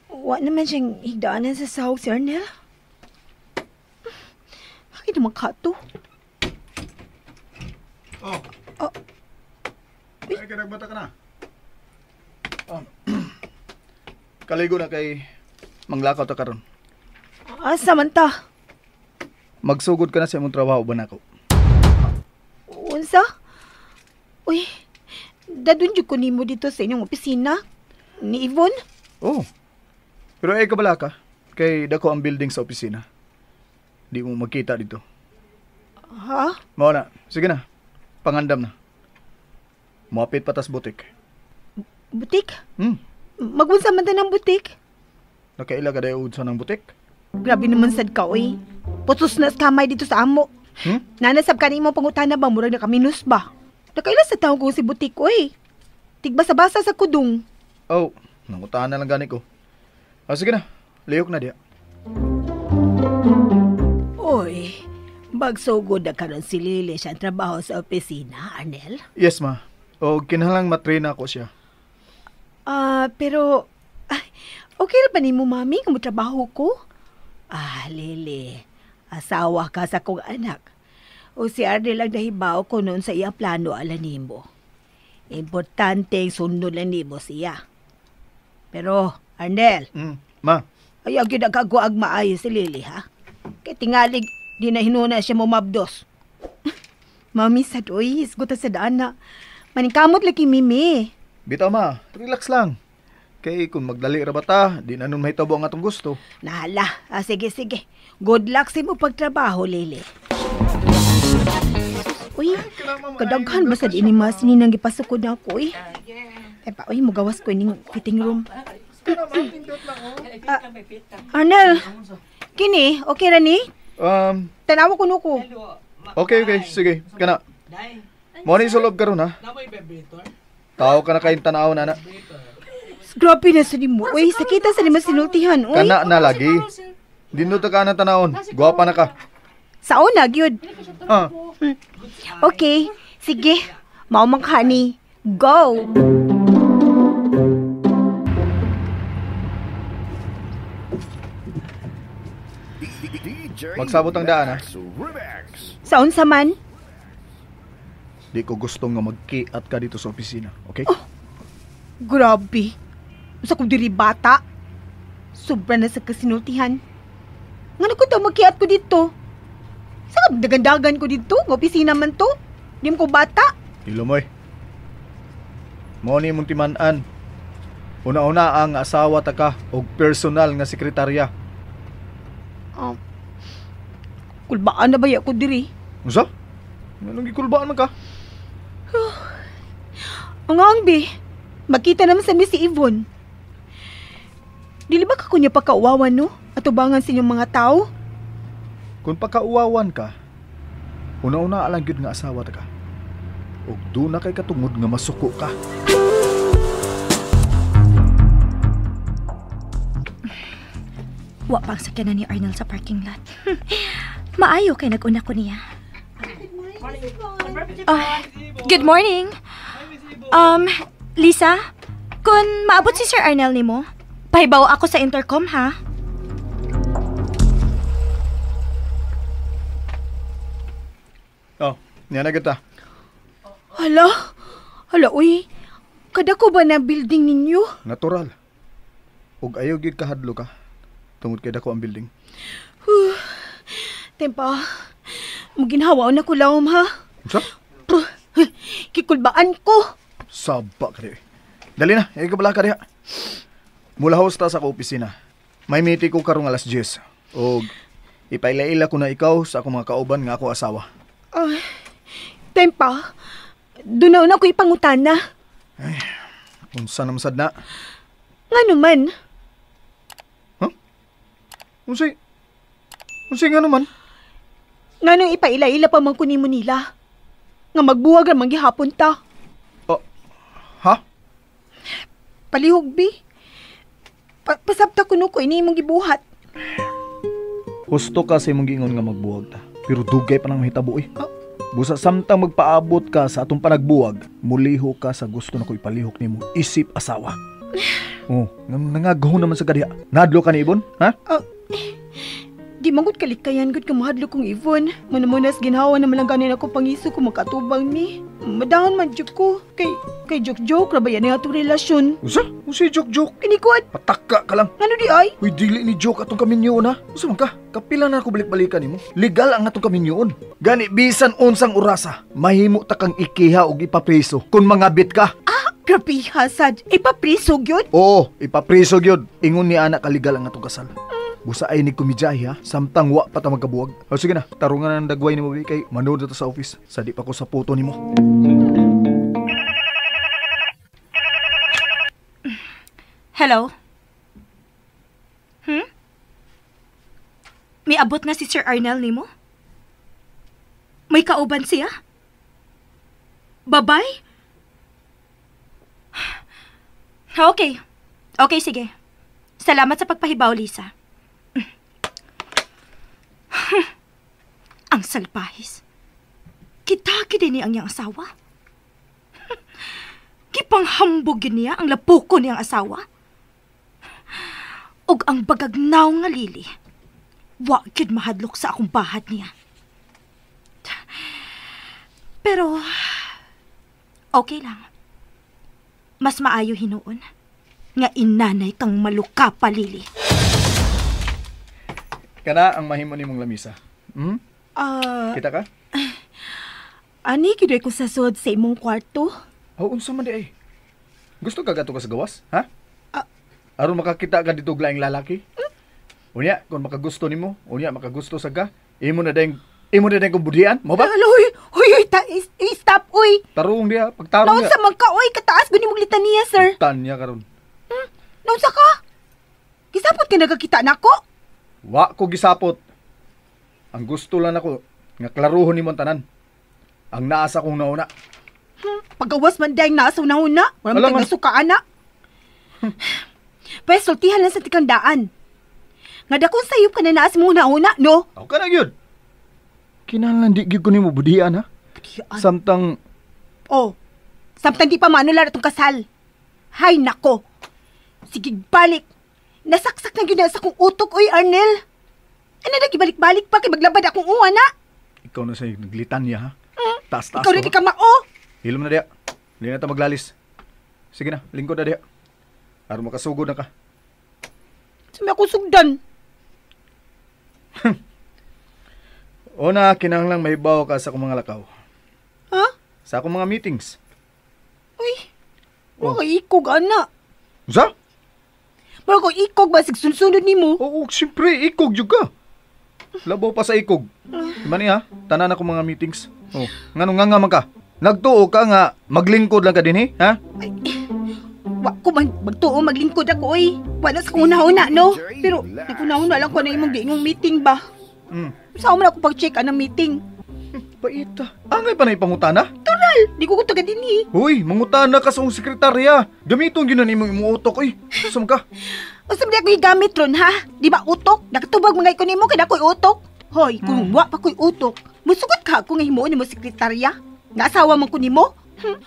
Wa naman siyang higdaanan sa sahog si Arnel. Ay, naman ka to. Oh. Oh. Ay, kanagbata ka na. Oh. Kaligo na kay manglakaw ta karon. Asa man ta? Magsugod ka na sa imong trabaho ba nako? Unsa? Uy, dadun jud ko nimo dito sa inyong opisina ni Yvonne. Oh. Pero ay kabala ka kay dako ang building sa opisina. Di mo magkita dito. Ha? Mao na. Sige na. Pangandam na. Moapit pa tas butik. Butik? Magunsa man ta ng butik? Nakaila ka dayon sa ng butik? Grabe naman sad ka, oy. Putos na sa kamay dito sa amo. Nanasab ka nimo pangutana ba murag nakaminus ba? Nakaila sa taong kung si butik, oy. Tigbasa-basa sa kudong. Oh, nangutahan na lang gani ko. Ah, sige na. Lihok na diya. Oy, magsugod na karon si Lily siyang trabaho sa opisina, Arnel. Yes, ma. O kinahanglang matrain ako siya. Pero okay ra ba nimo, mami, kung motrabaho ko? Ah, Lily, asawa ka sa kong anak. O si Arnel ang nahibaw ko noon sa iyang plano ala nimo. Importante ang sundon lang nimo siya. Pero, Arnel, ma. Ayaw gyud ang kaguag maayo si Lily, ha? Kay tingalig, di na hinuna siya mumabdos. Mami, sad oy, hisguta sa daan na. Maningkamot lagi Mimi. Bitaw, ma, relax lang. Kay kung magdali ra ba ta, di na nun mahitabo ang atong gusto. Nahala, sige, sige. Good luck sa imo pagtrabaho, Lily. Uy, kadaghan ba sad ini mas ni nang gipasukod na ako, uy. Ay pa, uy, mugawas ko ining fitting room. Arnel, kini, okay ra ni? Tanawa kuno ko. Okay, okay, sige, kana. Mo ni sulob karon ha. Tao ka na kayong tanaw na. Grabe na sa nimo. Uy, sakita sa nimo sinultihan, uy. Kana na lagi. Dindot ka na tanawon. Gwapa na ka. Sao na gyud. Ah. Okay, sige. Mao man ka ni. Go. Magsabot ang daan, ha? Saon sa man? Di ko gusto nga magkiat ka dito sa opisina, okay? Oh, grabe. Usa kong diri bata. Sobra na sa kasinultihan. Ngano ko daw magkiat ko dito? Sa dagandagan ko dito? Nga opisina man to? Di mo ko bata. Ilumoy. Mao ni imong timan-an. Una-una ang asawa ta ka og personal nga sekretarya. Kulbaan na ba ya ko diri? Unsa? Nganong gikulbaan man ka? Ang angbi, magkita naman sa mi si Yvonne. Dili ba ka kunya pagkauwawan, no? Atubangan sa inyong mga tao? Kung pagkauwawan ka, una-una alang gyud nga asawa ta ka. Og doon na kay katungod nga masuko ka. Wa pa ang sakyanan ni Arnel sa parking lot. Maayo kay nag-una ko niya. Good morning. Lisa, kung maabot si Sir Arnel nimo, pahibaw ako sa intercom, ha? Oh, niya na kita. Hala, hala, uy. Kadako ba na building ninyo? Natural. Ug ayaw gid kahadlo ka. Tungod kay dako ang building. Tempa, maginhawa na ko lawom, ha? Unsa? Kikulbaan ko. Saba ka di. Dali na, ikabala ka diha. Mula host ta sa ko opisina. May meeting ko karong alas 10. Og ipaila-ila ko na ikaw sa akong mga kauban nga ako asawa. Tempa, doon na ko ipangutana. Ay, unsa naman sad na? Nga naman. Huh? Unsay? Unsay nga naman? Nga nung ipaila-ila pa man ko nimo nila. Nga magbuwag ramang gihapon ta. Oh, ha? Palihog, bi. Pasabta kuno ko ini imong gibuhat. Husto ka sa imong giingon nga magbuwag ta. Pero dugay pa nang mahitabo eh. Oh. Busa samtang magpaabot ka sa atong panagbuwag, muliho ka sa gusto na ko ipalihok nimo isip asawa. Oh, nangagaho naman sa kadiha. Nadlo ka ni Ibon, ha? Di man gud kalikayan gud kamahadlo kong Ibon. Manamunas ginhawa naman lang ganin ako pangiso ko makatubang ni. Madangan man jud ko. Kay joke-joke ra ba yan ang atong relasyon? Unsa? Unsa joke-joke? Kinikot. Pataka ka lang. Ngano di ay? Uy, dili ni joke atong kaminyoon ha. Unsa man ka? Kapila na ako balik-balikan nimo. Legal ang atong kaminyoon. Gani bisan unsang orasa, mahimo ta kang ikiha og ipapriso kung mangabit ka. Ah, grabe hasad. Ipapriso gyud? Oo, ipapriso gyud. Ingon ni ana kaligal ang atong kasal. Busa ay ni kumidyahe ha, samtang wa pa ta magkabuwag. O sige na, tarungan ang dagway nimo kay manood na ta sa office. Sa di pa ko sa puto nimo. Hello? May abot na si Sir Arnel nimo? May kauban siya? Babay? Okay. Okay, sige. Salamat sa pagpahibaw, Lisa. Ang salpahis. Kita-kita ni ang iyang asawa. Gipanghambog niya ang lapuko niyang asawa. Og ang bagagnaw nga lili, wa gyud mahadlok sa akong bahad niya. Pero, okay lang. Mas maayo hinuon nga inanay kang maluka pa, Lili. Kana ang mahimo nimong lamisa. Hmm? Kita ka? Ani gidoy ko sa sud sa imong kwarto. Oh, unsa man di ay? Gusto ka gato ka sa gawas, ha? Aron makakita ka dito og laing lalaki? Unya, kung makagusto nimo, unya makagusto sa ka, imo na dayong kung budian, mo ba? Alo, huy, huy, stop, uy. Tarong diha, pagtarong diha. Naunsa man ka, uy, kataas gud nimong litaniya, sir. Tanya karon. Naunsa ka? Gisapot ka nagakita nako? Wa ko gisapot. Ang gusto lang nako nga klaruhon nimo ang tanan. Ang naa sa kong nauna. Pagawas man dayang naa sa nauna, wala man kay nasuka ana. Pwes sultihan lang sa tikandaan. Nga dakong sayop ka na naa sa mong nauna, no? Aw ka na gyud. Kinahanglan di gyud ko nimo budian, ha? Budian. Samtang oh, samtang di pa maanular atong kasal. Hay nako. Sige balik. Nasaksak na gyud na sa akong utok, oy Arnel. Ano na gibalik-balik pa kay maglabad akong uwa na. Ikaw na sa naglitanya, ha? Taas-taas. Ikaw rin ka mao. Hilom na diha. Hindi na ta maglalis. Sige na, lingkod na diha. Aron makasugod na ka. Sumi ako sugdan. Una, kinahanglang mahibaw ka sa akong mga lakaw. Ha? Sa akong mga meetings. Uy, oh. Mga ikog, ana. Unsa? Mura ko ikog ba, sigsunsunod ni mo? Oo, siyempre, ikog jud ka. Labaw pa sa ikog. Diba niya, tanan akong mga meetings. Oh, nganong nga nga man ka? Nagtuo ka nga, maglingkod lang ka din, eh? Ha? Ay, wa ko man, magtuo, maglingkod ako, oy. Wala sa una-una, no? Pero, naguna-una lang ko na imong giingong meeting ba? Mm. Saan mo na ako pag-check ang meeting? Paita. Angay pa na ipangutana? Tural! Di ko taga din, eh. Uy, mangutana ka sa akong sekretarya. Gamiton yun na imong utok, oy. Saan ka? Unsa man ako gigamit ron, ha? Di ba utok? Nakatubag mga iko nimo kay ako'y utok. Hoy, kung wa pa ko'y utok, musugot ka ako nga himuon nimo sekretarya. Nga asawa man ko nimo?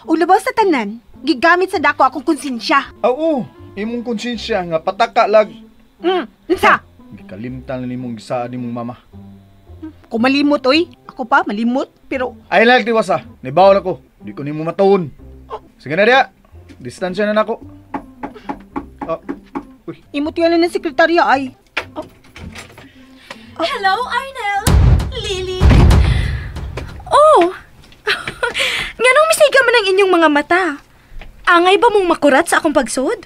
O labaw sa tanan, gigamit sa dako akong konsensya. Oo, imong konsensya nga pataka lag. Unsa? Gikalimtan nimong gisaad nimong mama. Kung malimot, oy. Ako pa, malimot, pero... Ay lang, tiwasa. Nibawon ako. Di ko nimo matuon. Sige na diya. Distansya na nako. Oh. Uy. Imot yan ng sekretarya ay. Oh. Oh. Hello, Arnel. Lily. Oh! Nganong misiga man ang inyong mga mata? Angay ba mong makurat sa akong pagsud?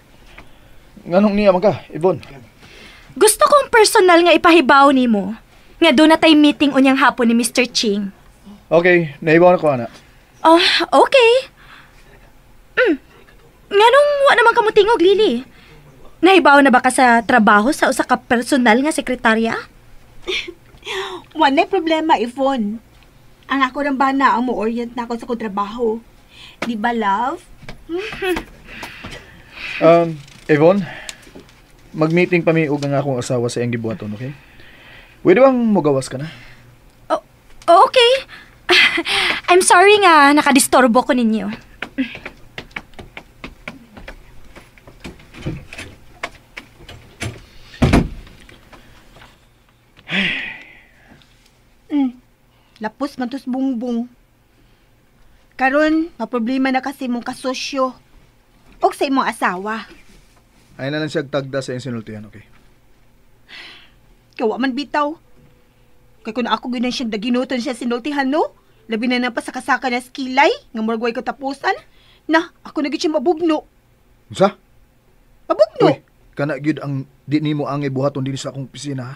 Nganong niya man ka, Ibon? Gusto kong personal nga ipahibaw nimo. Nga doon na tay meeting unyang hapon ni Mr. Ching. Okay, naibaw na ko, ana. Oh, okay. Nganong wa naman kamutingog, Lily? Nahibaw na ba ka sa trabaho sa usa ka personal nga sekretarya? Wala problema, Yvonne. Ang ako ng bana ang mo-orient na ako sa kong trabaho. Di ba, love? Yvonne, mag-meeting pa mi og ang akong asawa sa iyang gibuhaton, okay? Pwede bang mugawas ka na? Oh, okay. I'm sorry nga nakadisturbo ko ninyo. Lapos man tos bungbong. Karon, maproblema na kasi mong kasosyo og sa imong asawa. Ay na lang siya tagda sa iyong sinultihan, okay? Kawa man bitaw. Kay kung ako gyud siyang daginuton siya sinultihan, no? Labi na pa sa kasaka na skilay, nga murag way katapusan. Na, ako na gyud siya mabugno. Unsa? Mabugno? Uy, kana gyud ang di nimo angay buhaton dinhi sa akong opisina, ha?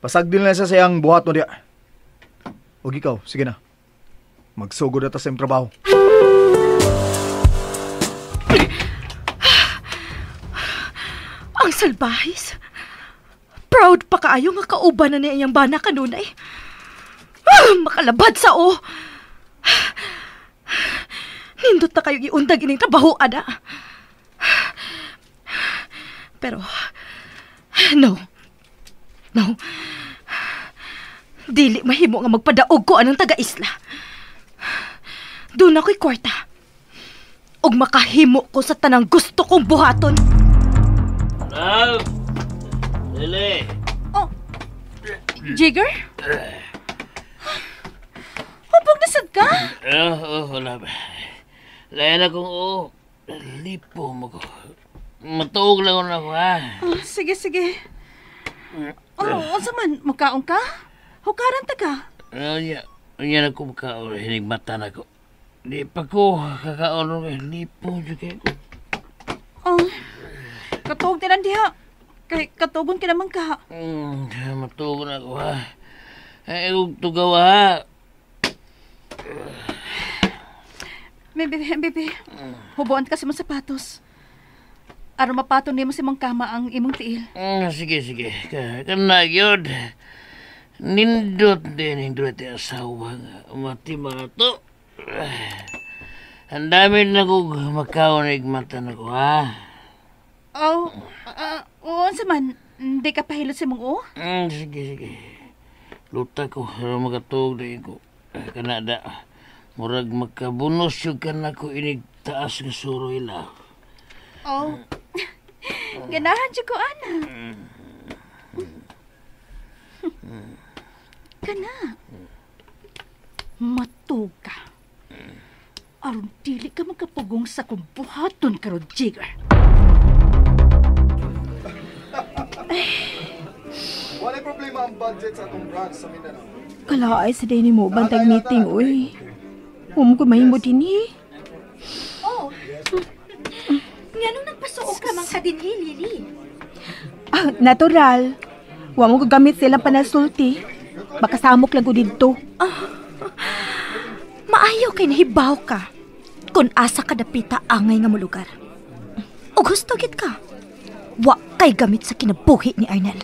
Pasagdil na siya sa iyang buhaton diya. Og ikaw, sige na. Magsugod na ta sa iyong trabaho. Ang salbahis. Proud pa kaayo nga kauban na niya iyang bana kanunay. Makalabad sa o. Nindot na kayo iundag ining trabaho, ana. Pero, no. No. Dili mahimo nga magpadaog ko anang taga-isla. Doon ako'y kwarta. Og makahimo ko sa tanang gusto kong buhaton. Love! Lily! Oh! Jigger? Hubog na sad ka? Oo, wala ba. Layan akong oo. Lipo mo ko. Matuog lang ako, ha? Oh, sige, sige. Oh, unsa man? Mukaon ka? Hukaran ta ka? Unya na ko makaon. Hinigmatan ako. Di pa ko kakaon. Lipo jud ko. Oh, katuog din ang diha. Kay katugon ka naman ka. Matuog na ako, ha? Ay, tugaw, ha? Bebe, bebe. Hubuan ka sa mong sapatos. Aron mapatong nimo sa imong kama ang imong tiil. Sige, sige. Kana yun. Nindot din nindot yung asawa nga. Umati mga to. Ang dami na ko makaon igmatan ako, ha? Oh, unsa man? Hindi ka pahilot sa imong o? Sige, sige. Luta ko. Aron makatuog din ko. Kanada. Murag makabunos yung ka na ko inig taas nga suroy la. Oh. Ganahan siya ko, ana. Kana. Matug ka. Aron dili ka magkapugong sa kong buhaton karon, Jigger. Walay problema ang budget sa atong branch sa Mindanao. Kalaay sa day ni mo bantag meeting, uy. Huwag ko mahimo din eh. Oh. Nganong nagpasuok ka man ka dinhi, Lily? Ah, natural. Wa mo ko gamit silang panasulti. Makasamok lang ko didto. Ah, maayo kay nahibaw ka. Kung asa ka dapita angay nga mo lugar. O gusto gid ka. Wa kay gamit sa kinabuhi ni Arnel.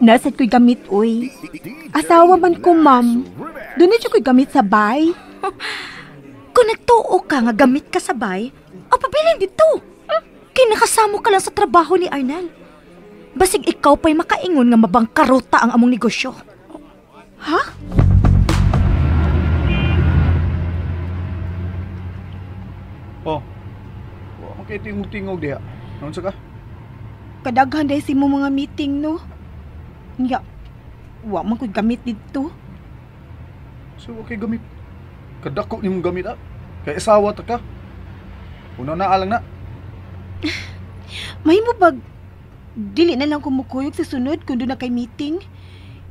Nasad ko'y gamit, uy. Asawa man ko, ma'am. Doon na ko'y gamit sa bay. Kung nagtuo ka nga gamit ka sa bay, o pabilin dito. Kinakasamo ka lang sa trabaho ni Arnel. Basig ikaw pa'y makaingon nga mabangkarota ang among negosyo. Ha? Oh. Wa man kay tingog-tingog diha. Naunsa ka? Kadaghan dahil si mo mga meeting, no? Nya, wa man ko'y gamit dito. So, okay gamit. Kadako nimong gamit, ah. Kay asawa ta ka. Una na alang na. Mahimo bag dili na lang kumukuyog sa sunod kung doon na kay meeting.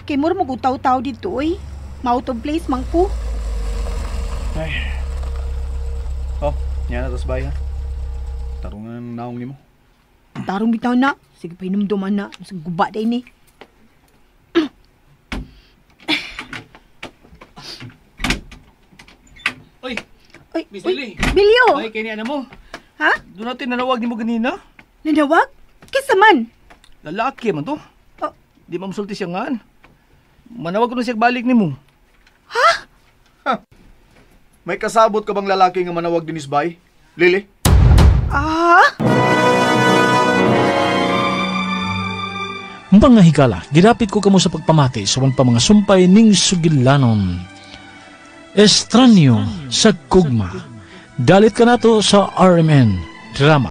Kay mura mo taw-taw dito, oy. Ma-out of place man ko. Ay. Oh, niya na tas bay, ha. Tarungan naong nimo. Tarong bitaw na. Sige pa hinumduman na. Sa guba day ni. Oy! Oy, Miss Lily. Bilyo! Ay, kaya ni ana mo. Ha? Doon natin nanawag ni mo ganina. Nanawag? Kisa man? Lalaki man to. Oh. Di mamsulti siya ngaan. Manawag ko na siya balik ni mo. Ha? Ha? May kasabot ka bang lalaki nga manawag dinis bay? Lily? Ah? Mga higala, gidapit ko kamo sa pagpamati sa pa mga sumpay ning sugilanon. Estranyo sa Kugma. Dalit ka nato sa RMN Drama.